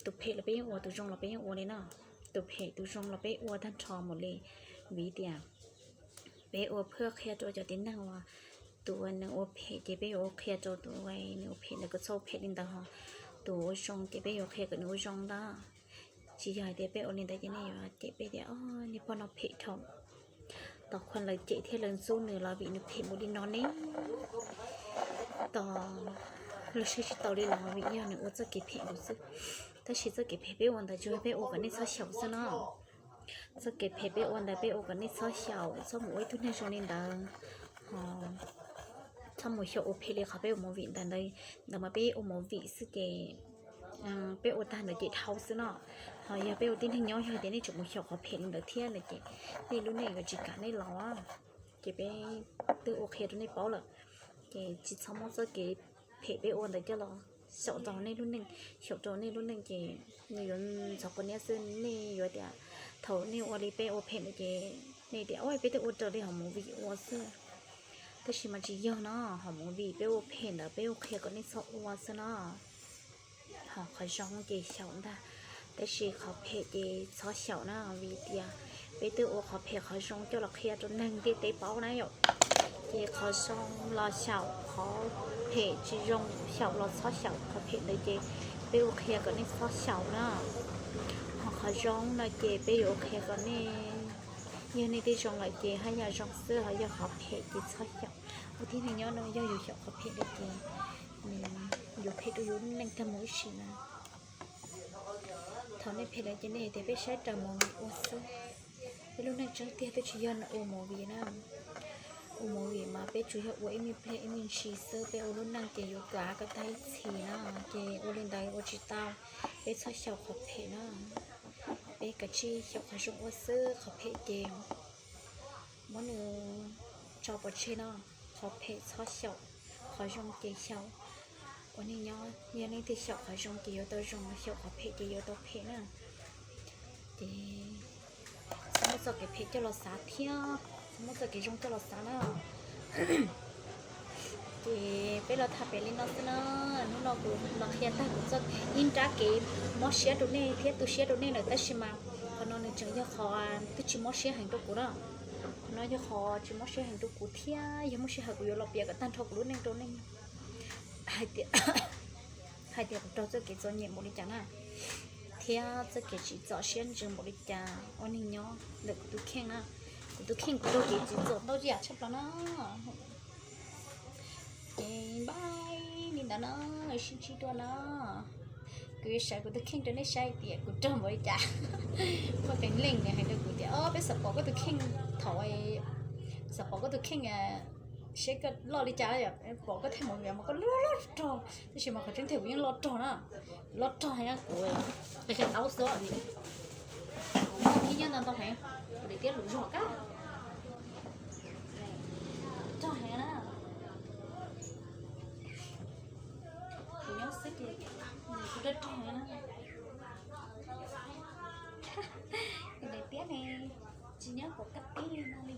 tus phem los peb yeej ua, tus zoo los peb yeej ua li na. Tus phem tus zoo los peb ua tag nrho mus li, vim tias peb ua pliag qhia rau cov tib neeg uas tus uas nws ua phem ces peb yuav ua qhia rau tus uas nws ua phem ntawd kom txhob ua phem li ntawd, ho tus ua zoo ces peb yuav qhia kom nws ua zoo ntag. Tsis yog hais tias peb ua li ntawd ces nej yuav cem peb tias, o, niag pog no phem dhau. Tos qhuas lawv cem thiab lawv ntxub nws los vim nws phem npaum li no ne. Tos lawv saib tsis taus li los vim yog nws ua txoj kev phem ntawd xwb. Tab sis txoj kev phem peb ua ntawd tsuas yog peb ua kom nej txhob xyaum xwb no. Txoj kev phem peb ua ntawd peb ua kom nej txhob xyaum, txhob mus ua ib tug neeg zoo li ntawd, txhob mus xyaum ua phem li qhov peb ua movie ntawd. Ntawd mas peb ua movie xwb ces peb ua tag ntawd ces dhau xwb no. Ho yog peb ua tib neeg nyob, yog tias nej tseem mus xyaum qhov phem li ntawd thiab no ces nej lub neej yuav tsis kam nej los. Ces peb twb ua qhia rau nej paub lawm, ces tsis txhob muab txoj kev phem peb ua ntawd coj los xyaum rau nej lub neej, xyaum rau nej lub neej ces nws yuav ntxhov quav niab xwb. Nej yuav tias thaum nej ua li peb ua phem ntawd ces nej tias, o, peb twb ua raws li hauv movie ua xwb. Tab sis mas tsis yog no, hauv movie peb ua phem ntawd peb ua qhia kom nej txhob ua xwb no. Ho qhov zoo ces xyaum ntag, tab sis qhov phem ces txhob xyaum na, vim tias peb twb ua qhov phem qhov zoo coj los qhia rau neeg ntiaj teb paub na yom. Ces qhov zoo los xyaum, qhov phem tsis zoo xyaum los txhob xyaum. Qhov phem ntawd ces peb ua qhia kom nej txhob xyaum na. Ho qhov zoo no ces peb yuav ua qhia kom nej, yog nej twb zoo lawm ces haj yam zoo xwb, ho yog qhov phem ces txhob xyaum. Ua tib neeg nyob no yog yus xyaum qhov phem lawm ces nws yuav phem rau yus lub neej tag mus ib sim na. Thaum nej phem lawm ces nej tias peb saib raws movie ua xwb. Peb lub neej tseeb tiag twb tsis yog ua movie na. Ua movie mas peb tsuas yog ua ib me pliag ib me ntsis xwb, peb ua lub neej ces yuav kav kom tag ib txhis na. Ces ua li ntawd ua tsis tau, peb txhob xyaum qhov phem na. Peb kav tsij xyaum qhov zoo ua xwb, qhov phem ces muab nws tso pov tseg no. Qhov phem txhob xyaum, qhov zoo ces xyaum. Ua neej nyob yog leej twg xyaum qhov zoo ces yuav tau zoo, xyaum qhov phem ces yuav tau phem na. Ces txhob muab txoj kev phem coj los xav thiab txhob muab txoj kev zoo coj los xav na. Ces peb los tham pem li no xwb na. Hnub no kuv los qhia tag kuv txoj, ib nrab kev mob siab rau nej thiab tu siab rau nej lawm, tab sis mas qhov no nws tseem yog qhov twb tsis mob siab heev rau kuv na. Qhov no yog qhov tsis mob siab heev rau kuv thiab, yog muaj sij hawm kuv yuav los piav kom tag nrho kuv lub neej rau nej hais tias, hais tias kuv raug txoj kev txom nyem npaum li cas na, thiab txoj kev tsim txom siab ntsws npaum li cas ua neeg nyob ntawm kuv tus kheej na. Kuv tus kheej kuv raug kev tsim txom ntau yam tshaj plaws na. Ces npaj li ntawd na, sib ntsib dua na. Kuv yuav sawv kuv tus kheej rau nej saib tias kuv raug npaum li cas. Muaj qee leej nws hais rau kuv tias, o, peb xav pom koj tus kheej thaum, xav pom koj tus kheej, seb koj loj li cas, pom koj thaij mus mas koj loj loj rog, tab sis mas qhov tseeb tiag kuv yeej loj rog na. Loj rog heev, kuv qi qi taub xwb. Kuv ib nyob ntau ntau heev, kuv daim tiab lus zog kab rog heev na. Kuv nyob xwb ces kuv rog rog heev na. Kuv daim tiab ne, tsis nyob kuv kab tib li no li.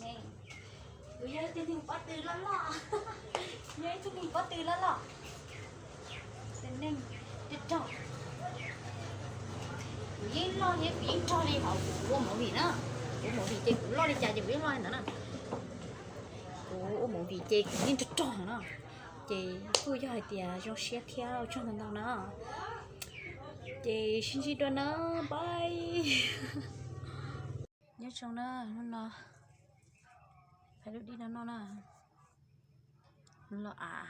Ne, kuv yog ib tug neeg pob tw loj loj, yog ib tug neeg pob tw loj loj, tus neeg rog rog. Kuv yeej loj thiab kuv yeej rog li hauv kuv ua movie na. Kuv ua movie ces kuv loj li cas ces kuv yeej loj li ntawd na. Kuv ua movie ces kuv yeej rog rog na. Ces kuj yog hais tias zoo siab thiab ua tsaug ntau ntau na. Ces sib ntsib dua na, bye. Nyob zoo na, hnub no peb lub dib no noj na, los av,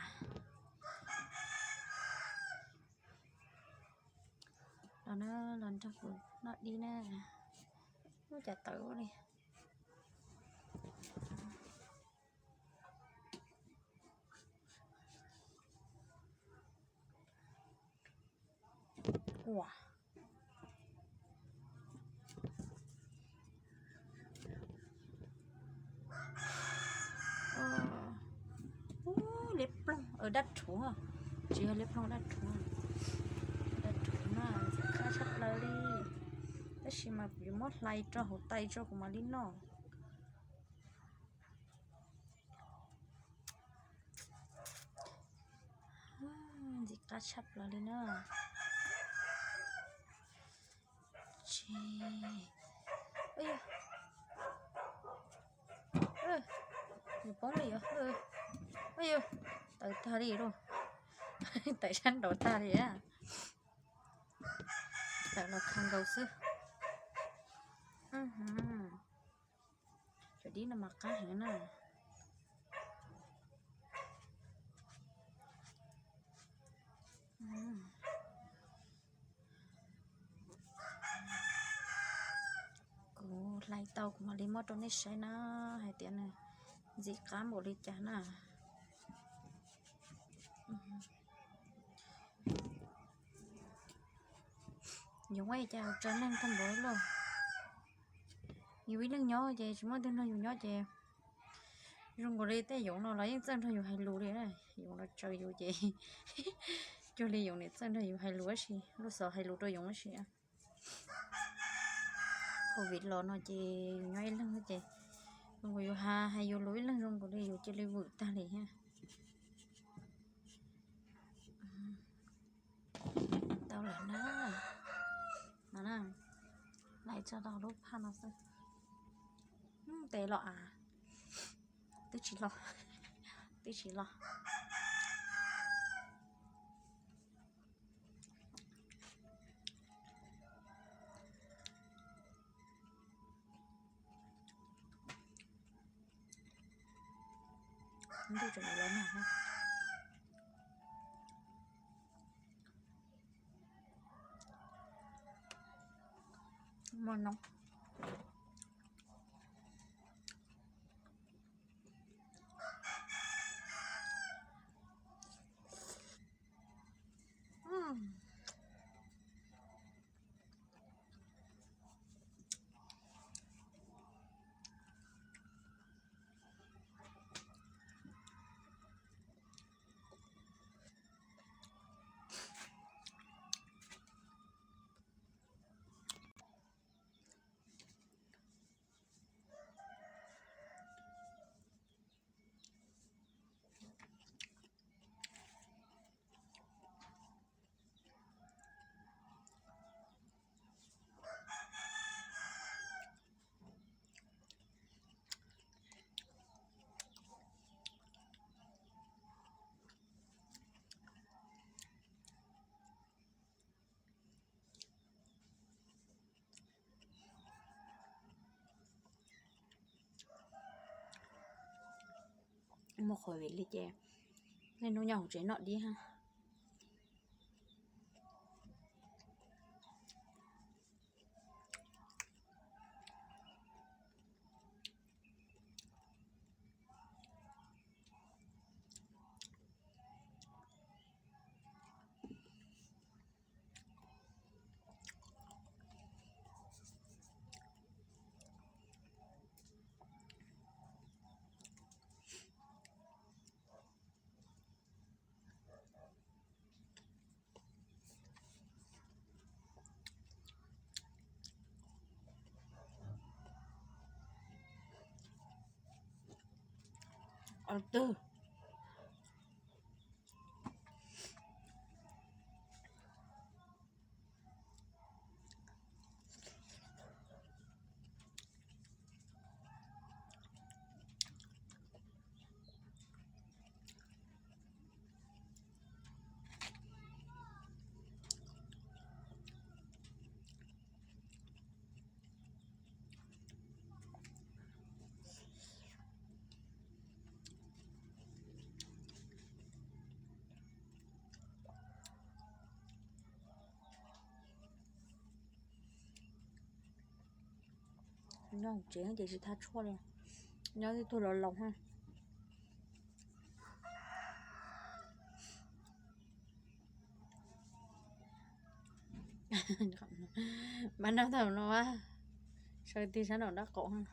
los na, los nrog kuv noj dib na. Ua cas tawv ua li. puas. Liab ploog dab rhuv, tsis yog liab ploog, dab rhuv, dab rhuv na, ntxim qab tshaj plaws li. Tab sis mas kuv yuav muab hlais rau hauv tais tso kuv mam li noj. Ntxim qab tshaj plaws li na. Tsis, yus paub li yog, tawm tag li lauj, tawm sab nraud tag li, tawm los kha nkaus xwb. Cov dib no mas qab heev na. Kuv hlais tau kuv mam li muab rau nej saib na, hais tias nws ntxim qab npaum li cas na. Yoov ua cas tso neeg tag npaum li lauj. Yus ib leeg nyob ces tsis muaj leej twg nrog yus nyob ces zoo nkaus li tej yoov no los yeej txawj nrog yus hais lus li. Yoov no tsaws yus ces cuag li yoov nim txawj nrog yus hais lus tab sis lub xov hais lus rau yoov tab sis. Covid los no ces yus nyob ib leeg ces zoo nkaus yus hais yus lus ib leeg zoo nkaus li yus cia li vwm tag li thiab. Tau lawm na. No na, hlais tso tau lub phaj no xwb. Tes los as, twb tsis los, twb tsis los. Ntuj tseem los nag. Muaj noob. Muaj qhov vim li ces niaj hnub nyob hauv tsev noj dib ha. Ob tug. Nyob hauv tsev ces tsis thab tshuaj li, nyob tib tug los laus ha. Pab noj thaum no, sawv tig sab nraum dab qaum.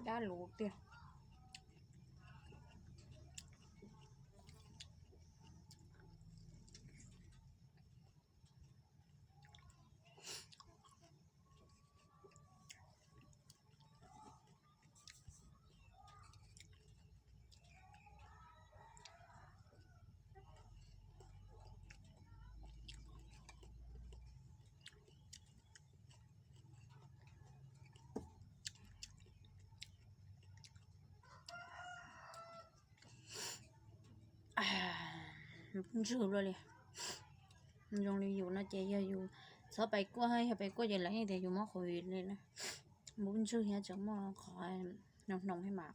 Dab luv tiag. Ntswg luaj li. Zoo li yus no ces yog yus txhob pais kuaj, yog pais kuaj ces lawv yeej tias yus muab qhuav li na. Npub ntswg thiab tseem muaj qhov hnoos hnoos thiab mas.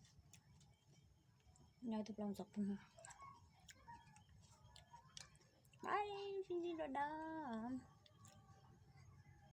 Nyob ib tug plaub ntxov pug. Bye, sib ntsib dua dab.